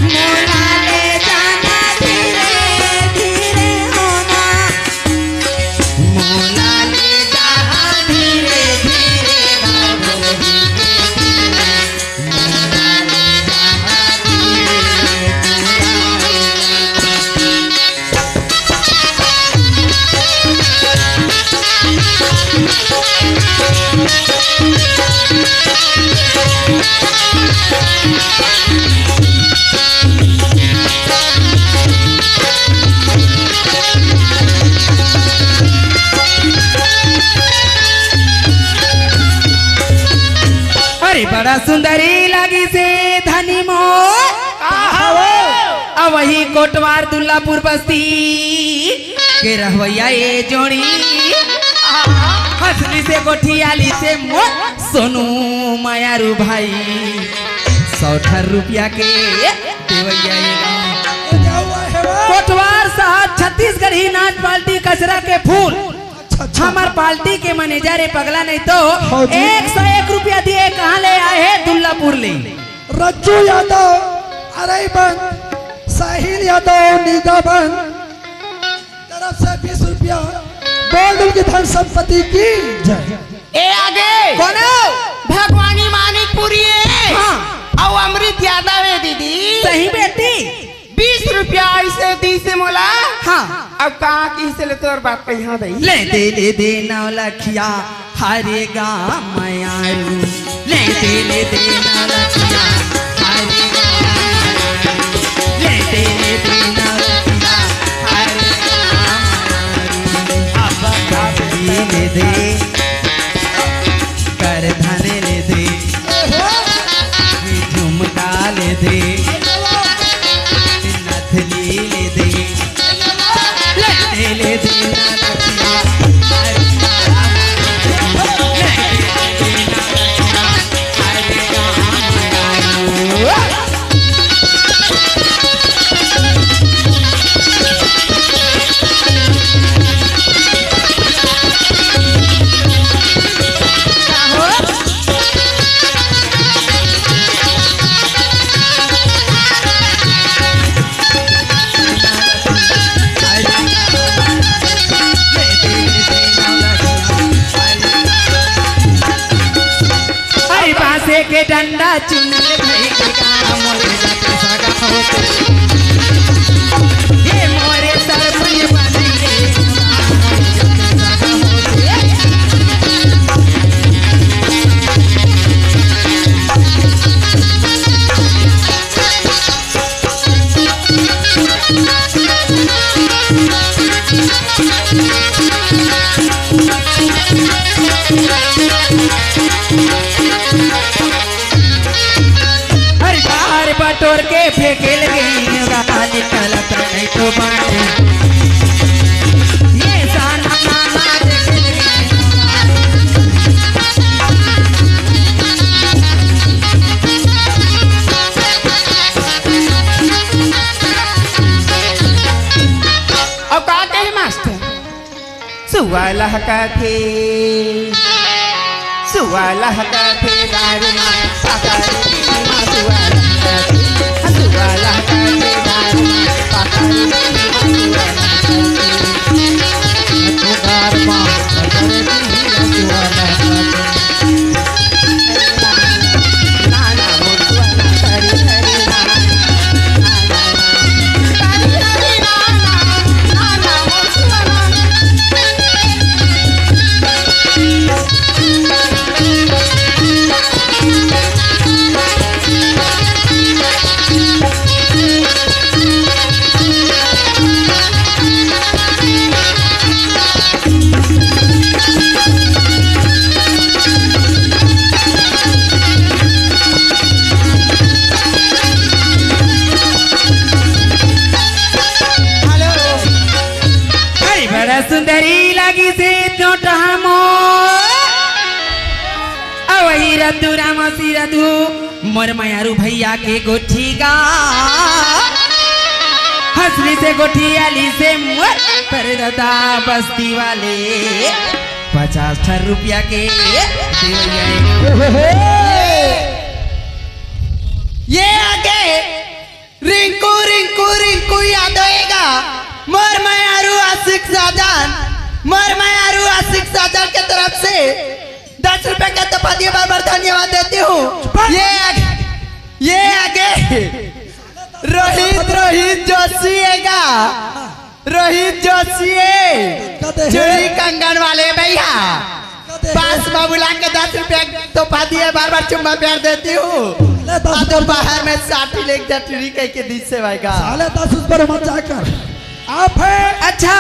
मोला ले जाना धीरे धीरे, होना। मोला ले जाहूं धीरे धीरे, गांव डोंगरी के तीरे। अरे बड़ा सुंदरी लागिस हे धनी मोर। का हवो? अवही कोटवार दुल्लापुर बस्ती के रहवइया ए जोड़ी। हंसली से गोठियाली से मोर सोनू मयारू भाई, सौ ठर रुपया के देवैया एगा। कोटवार साहब, छत्तीसगढ़ी नाच पार्टी कचरा के फूल। अच्छा, अच्छा। हमर पार्टी के मैनेजर ए पगला नहीं तो हाँ जी। एक सौ एक रुपया दिए, कहाँ ले आए हे? दुल्लापुर ले। रज्जू यादव, अरईबंद, साहिल यादव, निगाबंद, तरफ से बीस रुपया। बोल दुल की धन संपत्ति की जय। ए आगे। कौन हो? भगवानी मानिकपुरी है। हाँ। अउ अमृत यादव है दीदी। सही बेटी। बीस रुपया ऐसे दी से मोला। हाँ। अब कहाँ की से ले तोर बात कही हाँ दई। ले दे, ले दे नौ लखिया, हरे गा मयारू। ले दे, ले दे नौ लखिया, हरे गा मयारू। ले दे, ले दे नौ लखिया, हरे गा मयारू। अब कभी ले दे। करधन ले दे, झुमका ले दे, नथनी ले दे, ले दे, ले दे ना रखिया। अरे बांसे के डंडा चुनर भई के गाँव मोरे जाते सगा होते। ये मोरे सरपंच बनेंगे। अरे बाहर बटोर के फेंके लगे, निकाल निकलत नहीं तो बाटे। ये साना नाना देखे लगे। अब का कहे मास्टर? सुआ लहकथे, सुआ लहकथे दारू मा, पकड़ बीड़ी मा सुआ लहकथे, सुआ लहकथे दारू मा, पकड़ बीड़ी मा सुआ लहकथे। दारू मा, पकड़ बीड़ी मा सुआ लहकथे। अरे बड़ा सुंदरी लागी से चोटहा मोर। अवही रतु राम सिरधु मोर मयारू भैया के गोठी गा। हंसली से गोठी आली से मोर परदादा बस्ती वाले पचास ठर रुपया के देवैया। ये आगे रिंकू, रिंकू, रिंकू यादव एगा, मोर मयारू आशिक साजन, मोर मयारू आशिक साजन के तरफ से दस रुपए का तोहफा दिए बार बार धन्यवाद देती हूँ। ये आगे, ये आगे रोहित, रोहित जोशी एगा, रोहित जोशी ए, कदे हे? चूड़ी कंगन वाले भैया। कदे हे? पास में बुला के दस रुपया तोहफा दिए, बार बार चुम्मा प्यार देती हूँ। साले दस अब तो रुपया। बाहर में साठी लेके जा, टूरी कह के दिस से भाई का। साले दस उस पर मत जाकर। आप है अच्छा।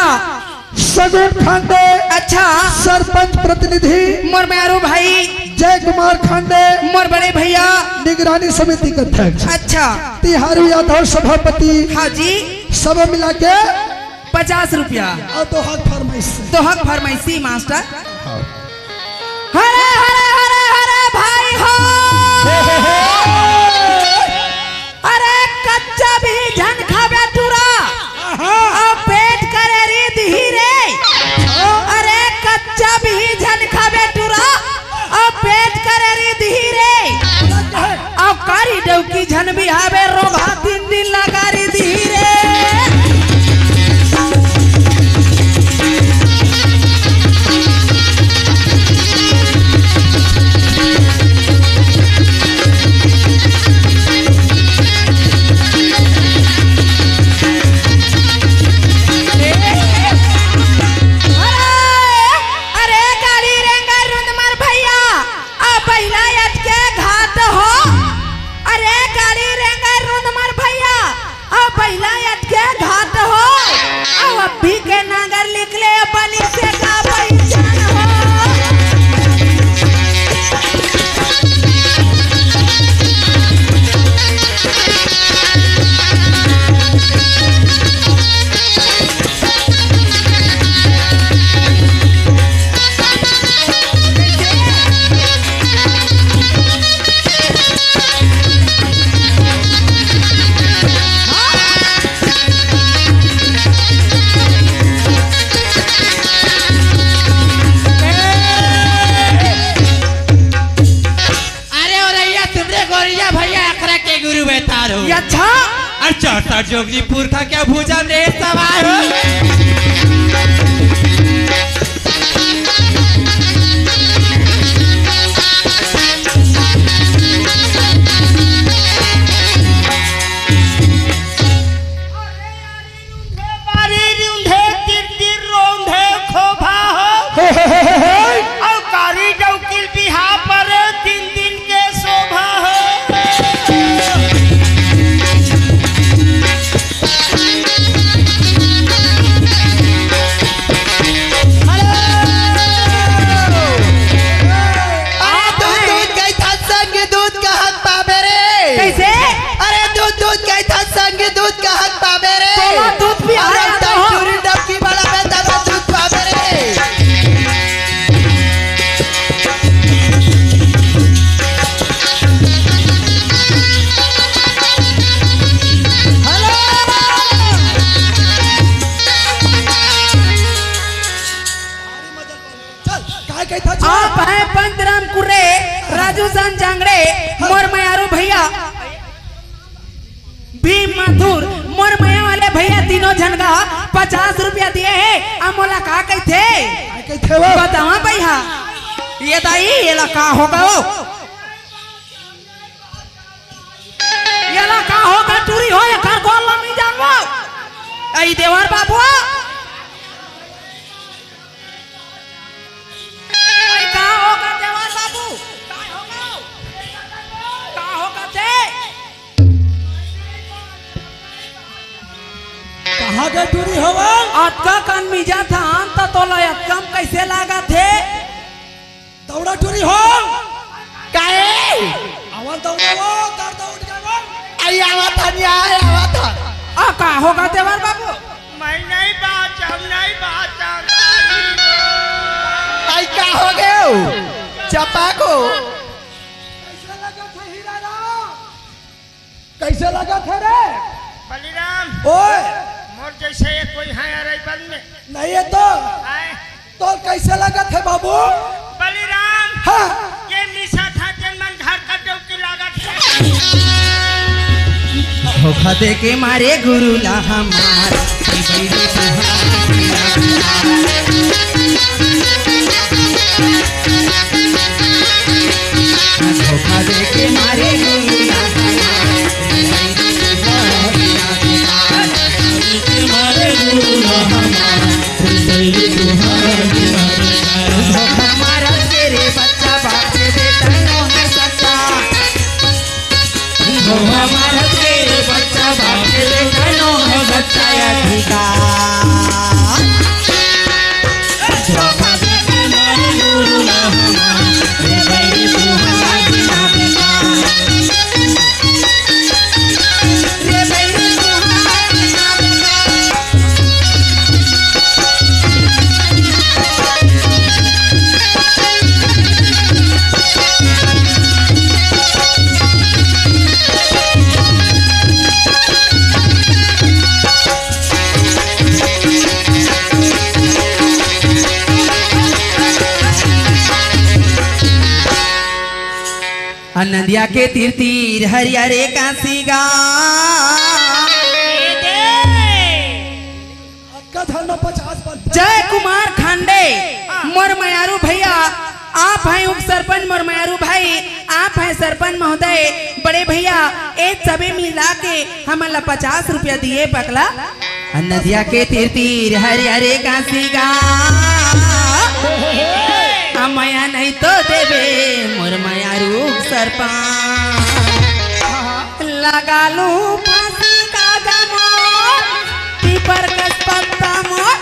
सगुन खांडे। अच्छा। सरपंच प्रतिनिधि। मोर मयारू भाई। जय कुमार खांडे। मोर बड़े भैया। निगरानी समिति के अध्यक्ष। अच्छा। तिहारू यादव सभापति। हाँ जी। सब मिला के पचास रुपया। और तो हक फरमाइशी। तो हक फरमाइशी मास्टर। हाँ। हरे हरे हरे हरे कारी डौकी झन बिहावे, रोगहा तीन दिन ला गारी दिही रे। अरे, अरे, कारी रेंगर रुंद मार भैया, आ बहिला अटके घात हो। अरे, कारी रेंगर रुंद मार भैया, आ बहिला अटके घात हो। आ अभी के नांगर निकले पानी से का पहचान हो। अरे ओ रैया, तुमरे गोरिया भैया अखरा के गुरु बैतार हो। ये अच्छा। अरे चौसठ जोगली पुरखा के भुजा में सवार हो। बारी रूंधे, तिर तिर रोंधे खोभा हो। हे, हे, हे, हे, हे। अउ कारी डौकिल बिहा पर तीन दिन के शोभा हो। हेलो। अरे दूध, दूध कहिथस संग दूध कहत पाबे रे। कइसे? अरे दूध, दूध कहिथस संग दूध कहत पाबे रे। तोला दूध पियावे अरे आता हो। टूरी डबकी वाला में दवा दूध पाबे रे। हेलो। चल, काय कहिथा चल। आप हैं पंचराम कुर्रे, राजू सान जांगड़े, मोर मयारू भैया, भीम माथुर, मोर मया वाले भैया तीनों झन का पचास रुपया दिए हे। अब मोला का कहिथे? काय कहिथे वो? बतावा भैया, ये दाई, ये ला का हो गयो? एला का होगे टूरी हो, एकर गोल ला नइ जानबो। अई देवर बाबू। अई का होगे देवर बाबू? का होगे? का होगे ते? कहाँ गे टूरी होवल? अतका कन मिजत हन त तोला अतका म कइसे लागत हे? दौड़ा टूरी हो। काहे? आवा दौड़ा वो, दर्द उठ गया वो। आई आवा था, नहीं आए, आवा था। आ, का होगे देवर बाबू? मैं नहीं बाँचम, नहीं बाँचम। आई का होगे? चपा को। कइसे लगथे हीरा राम? कइसे लगथे रे? बलिराम। ओए। मोर जइसे कोई है अरैबल में। नहीं हे तो। आए। तोर कइसे लगथे बाबू? बलिराम। हाँ। ये मिसा था तेन मन घर का डौकी लागत हे। धोखा दे के मारे गुरु ला हमार। धोखा दे के मारे गुरु ला हमार। धोखा मारत के रे बच्चा, बाप के बेटा नो है सच्चा। धोखा मारत के रे बच्चा, बाप के बेटा नो है सच्चा अधिकार। धोखा दे के मारे गुरु ला हमार, रे बैरी तू हमार बिना बेकार। नदिया के तीर तीर हरियर कांसी गांव। अतका धन म पचास बनथे। जय कुमार खांडे, मोर मयारू भैया, आप हैं उप सरपंच, मोर मयारू भाई, आप हैं सरपंच महोदय, बड़े भैया, ए सबे मिला के हमन ला पचास रुपया दिए पकला। नदिया के तीर तीर हरियर कांसी गांव। आ मया नहीं तो देबे मोर मयारू सरपंच। लगा लूं फांसी का गमो, पीपर कस पत्ता मोर।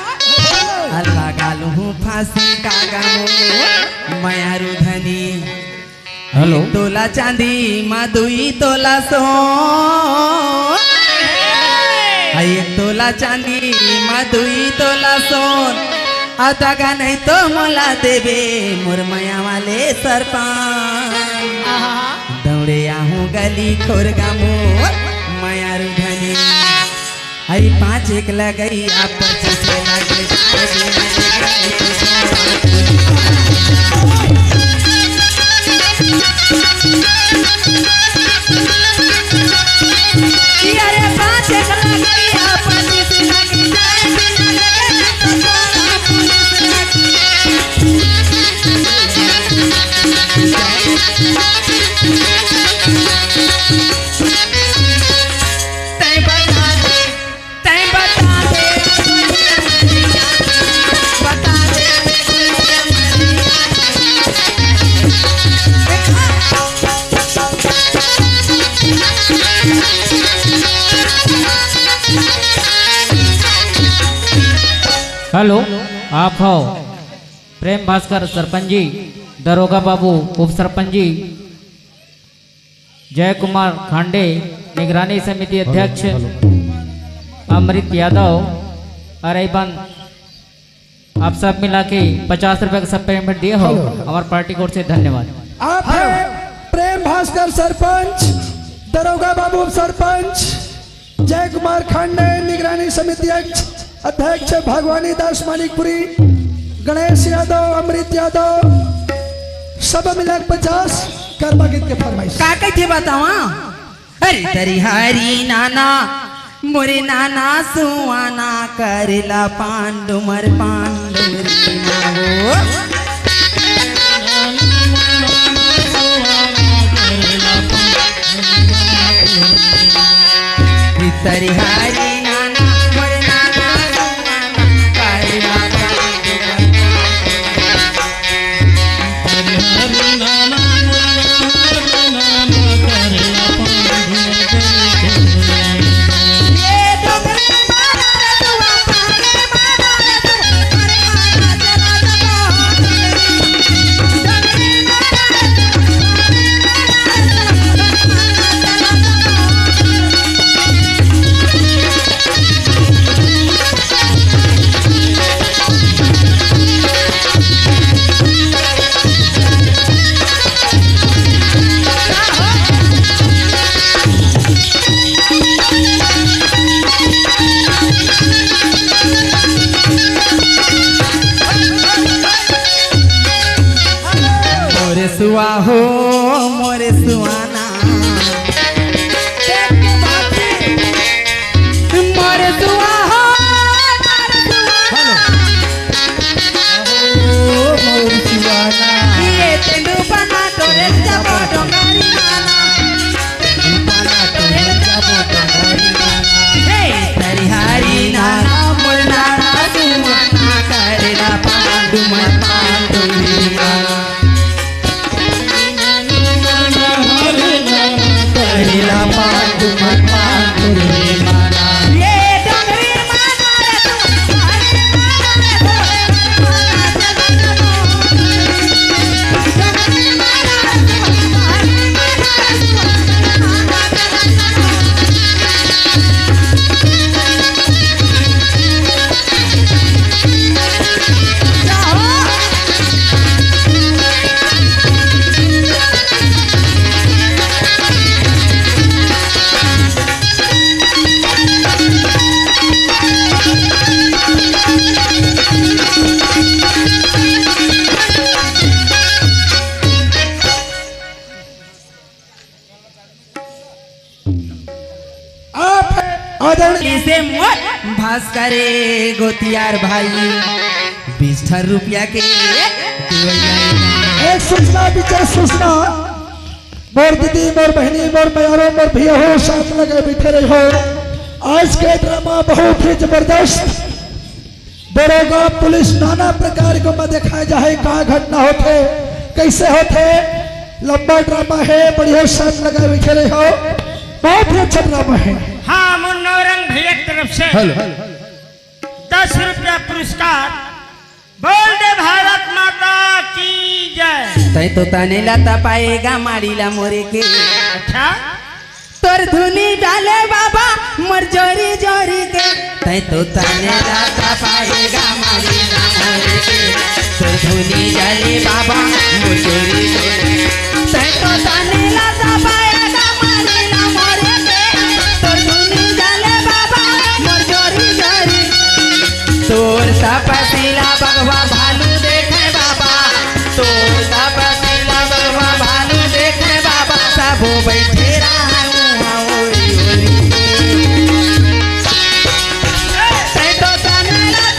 आ लगा लूं फांसी का गमो, मयारू धनी। हेलो। तोला चांदी मा दुई तोला सोन। आ एक तोला चांदी मा दुई तोला सोन। आ दगा नहीं तो मोला देबे मोर मया वाले सरपंच। दौड़े आहूं गली खोर गामो मयारू धनी। अरे पाँच एक लगई, आप पच्चीस लगई। अरे पाँच एक लगई, आप पच्चीस लगई। तैं बता दे, तैं बता दे, बता दे। हेलो, आप हो प्रेम भास्कर सरपंच जी, दरोगा बाबू उप सरपंच जी, जय कुमार खांडे, निगरानी समिति अध्यक्ष, हेलो, हेलो। अमृत यादव, और एबन आप सब मिला के पचास रुपए का सब पेमेंट दिए हो। हेलो। हमार पार्टी की ओर से धन्यवाद। आप हैं प्रेम भास्कर सरपंच, दरोगा बाबू सरपंच, जय कुमार खांडे, निगरानी समिति अध्यक्ष, अध्यक्ष भगवानी दास मानिकपुरी, गणेश यादव, अमृत यादव, सब मिला के पचास। गरबा गीत के फरमाइश। का कहिथे बतावा? अरे तरिहारी नाना, मोरे नाना सुआना, करेला पांडु मर पांडु रे माहो। तरिहारी नाना, मोर नाना सुआना, करेला पांडु मर पांडु। मोरे सुआ हो, मोरे सुआना। मोरे सुआ हो, मोरे सुआना। हेलो। अहो, मोर सुआना। ये तेंदू बना तोरे जबो डोंगरी माना। हे तरिहारी नाना, मोर नाना सुआना, करेला पांडु मर पांडु रे माना। करेला पांडु मर पांडु रे माना। ये डोंगरी माना रे तू। इसे मोर भास्कर गोतियार भाई, बीस ठन रुपया के देवइया। एक सूचना, विशेष सूचना, मोर दीदी, मोर बहिनी, मोर मयारो, मोर भैया हो, शांत लगे बैठे रहो। आज के ड्रामा बहुत ही जबरदस्त। दरोगा पुलिस नाना प्रकार के में दिखाए जाहे, का घटना होथे, कैसे होथे। लंबा ड्रामा है, बढ़िया शांत लगे बैठे रहो, बहुत ही अच्छा ड्रामा है। हाँ, मुन्नो रंग भैया की तरफ से हेलो। दस रुपया पुरस्कार। बोल दे भारत माता की जय। तैं तो तने ला तपाएगा माड़ी ला मोरे के। अच्छा। तोर धुनी डाले बाबा मोर जोरी जोरी के। तैं तो तने ला तपाएगा माड़ी ला मोरे के। तोर धुनी डाले बाबा मोर जोरी जोरी। तैं तो तने ला तपाएगा माड़ी ला मोरे के। तोर धुनी डाले बाबा मोर जोरी जोरी। तोर तपसीला बघवा भालू देखे बाबा, तोर तपसीला बघवा भालू देखे बाबा, सबो बैठे रहा उहाँ ओरी ओरी। तैं तो तने ला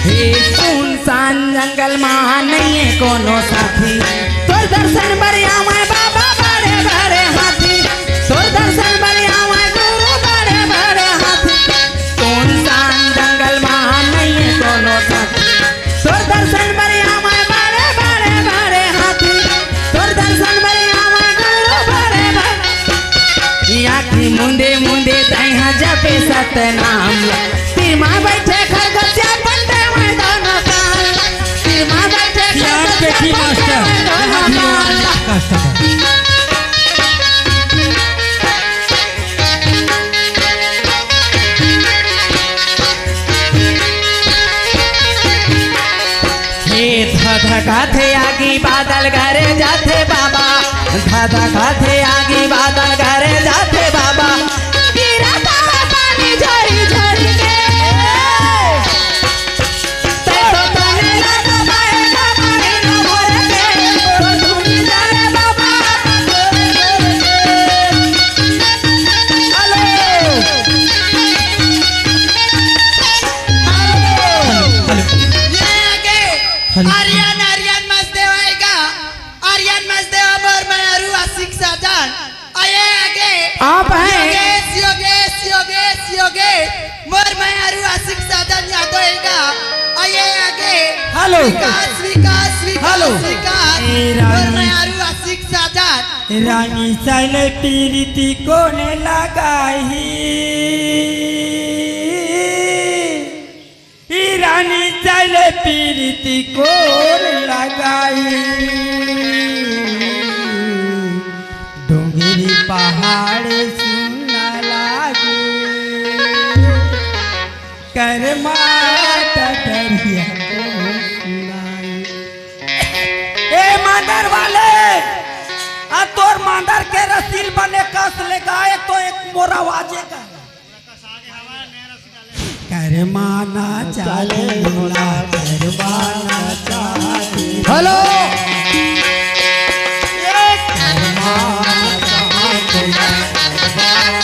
हे सुनसान जंगल मा नइये कोनो साथी, तोर दर्शन बर आवय बाबा बड़े बड़े हाथी, तोर दर्शन बर आवय गुरु बड़े बड़े हाथी। सुनसान जंगल मा नइये कोनो साथी, तोर दर्शन बर आवय बड़े बड़े बड़े हाथी, तोर दर्शन बर आवय गुरु बड़े बड़े। आँखी मुंदे मुंदे तैं हा जपे सतनाम ला। तीर मा बैठे खरगोशिया बंटे मैं दोनों कान। तीर मा बैठे खरगोशिया बंटे मैं दोनों कान। हे धधकाथे आगी बादल गरजाथे बाबा, धधकाथे आगी बादल गरजाथे बाबा। गिरत हवय पानी झरी झरी के। तैं तो तने ला दबाए दबाए न मोर के, तो धुनी जाए बाबा। हेलो। हेलो। ये आगे हेलो। आर्यन, आर्यन मजदेवा आएगा। आर्यन मजदेवा मोर मयारू आशिक साजन। आए आगे। आप हैं। योगेश, योगेश, योगेश, योगेश। मोर मयारू आशिक साजन यादव आएगा। आए आगे। हेलो। विकास, विकास, विकास, हेलो। विकास। ए रानी। मोर मयारू आशिक साजन। रानी चले पीरिति कोन लगाही? ई रानी चले पीरिति कोन लगाही? डोंगरी पहाड़ सुन लागे, करमा डरिया कोन सुनाई। ए मांदर वाले, आ तोर मांदर के रसील बने कस ले गाए तो एक मोर आवाजे का। करमाना चाले मोला, करमाना चाले। हेलो। करमाना चाले मोला, करमाना चाले।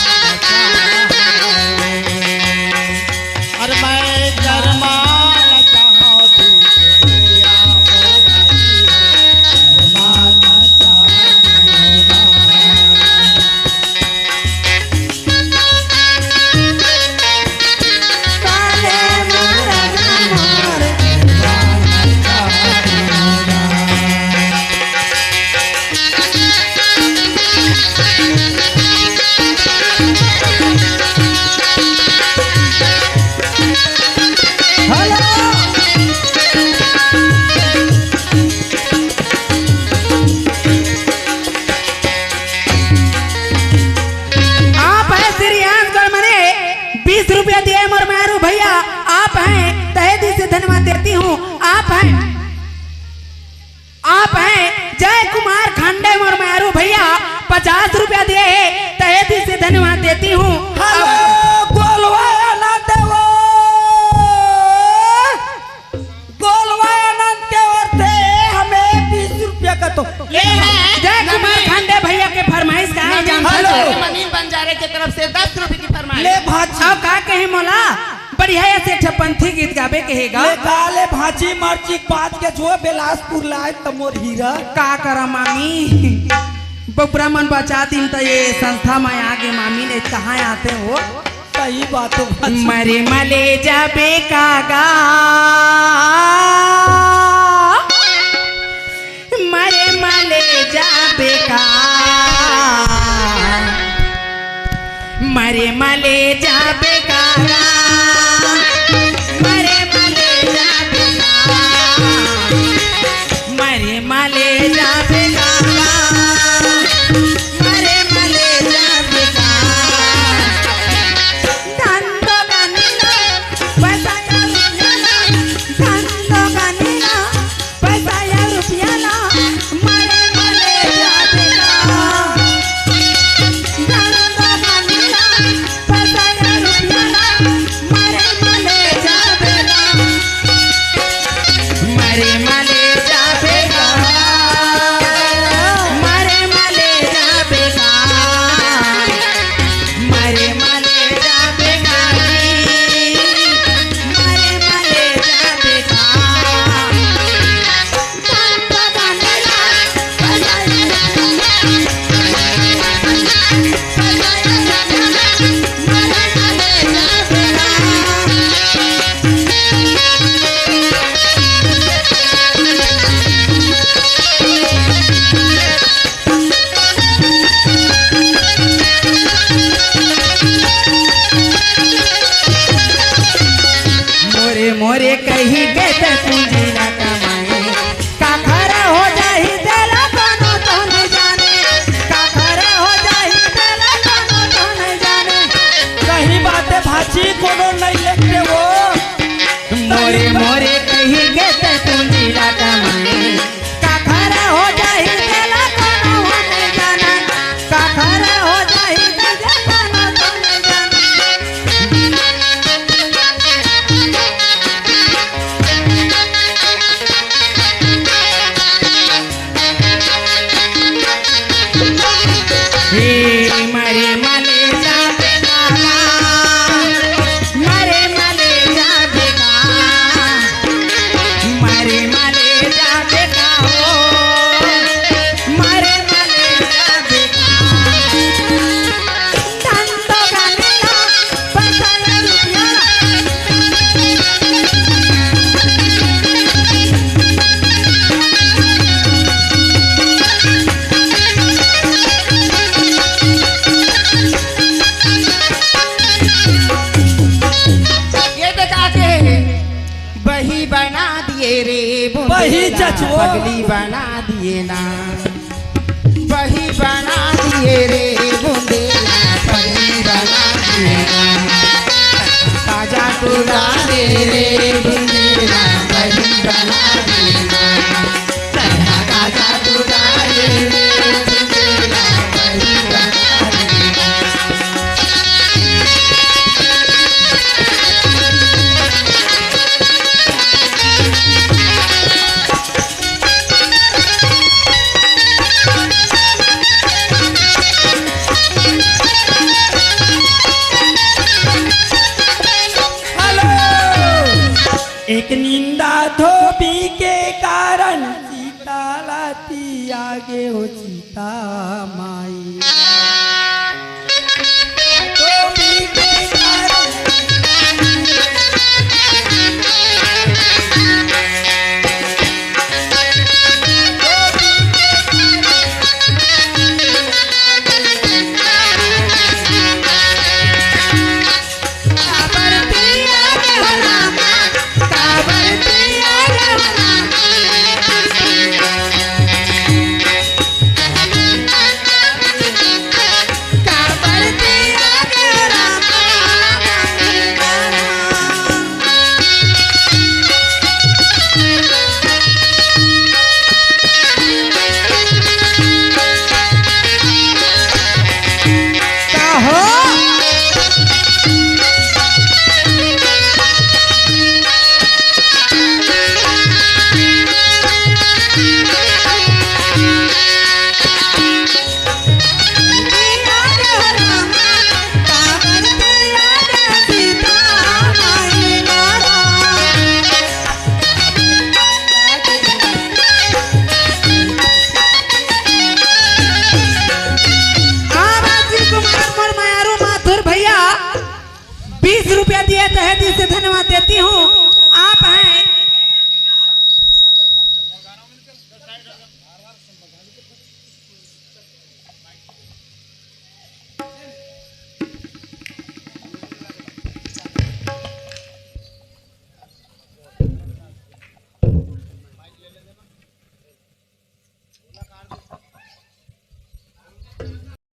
अरे मैं करमाना चाहूँ तू, करमाना चाहूँ। धन्यवाद देती हूँ। आप हैं, आप हैं जय कुमार खांडे मोर मारू भैया, पचास रुपया दिए हे, तहे दिल से धन्यवाद देती हूँ। हेलो, गोलवा आनंद देवो, गोलवा आनंद के ओर से हमें बीस रुपया का तो। ये है जय कुमार खांडे भैया के फरमाइश का। मैं जानता हेलो। था कि मनीष बंजारे के तरफ से दस रुपए की फरमाइश। ले भांची। अउ का कहे मोला? बढ़िया ऐसे ठपंथी गीत गाबे कहेगा। ले गा ले भांची मर्ची बात के जो बिलासपुर लाए त मोर हीरा। का करा मामी? बबरा मन बचा दिन त ये संस्था में आगे मामी ने कहाँ आते हो? सही बात है भांची। मरे मले जाबे कागा, मरे मले जाबे का, मरे मले जाबे का, मरे मले जाबे का, मरे मले जाबे का, मरे मले जाबे का। धन दो गनी लो, पैसा या रुपया लो, धन दो गनी लो, पैसा या रुपया ला, मरे मले जाबे ला। धन दो गनी ला, पैसा या रुपया ला, मरे मले जाबे ला। मरे मले जाबे ला, मरे मले जाबे ला। मरे मले जाबे गाड़ी, मरे मले जाबे गाड़ी। मोरे मोरे कही के ते पूंजी ला कमाए, काखर हो जाही तेला कोनो तो नहीं जाने, काखर हो जाही तेला कोनो तो नहीं जाने। सही बात है भांची, कोनो नहीं लेते वो। मोरे मोरे कही के ते पूंजी ला कमाए, काखर हो जाही तेला कोनो हो नहीं जाने, काखर हो जाही तेला कोनो तो नहीं जाने। हे मरे मले जाबे काला, मरे मले जाबे का, मरे मले जाबे का हो, मरे मले जाबे का। धन दो गनी ला, पैसा या रुपया। ये देखा के बही बना दिए रे बुंदेला, बही चचुआ। पगली बना दिए ना। बही बना दिए रे बुंदेला, पगली बना दिए ना। ताजा टूरा दे रे बुंदेला, बही बना दिए ना। ताजा टूरा दे रे बुंदेला, बही बना दिए ना। हेलो। एक निंदा धोबी के कारण सीता ला तियागे हो सीता माई। बीस रुपया दिए, तहे दिल से धन्यवाद देती हूँ।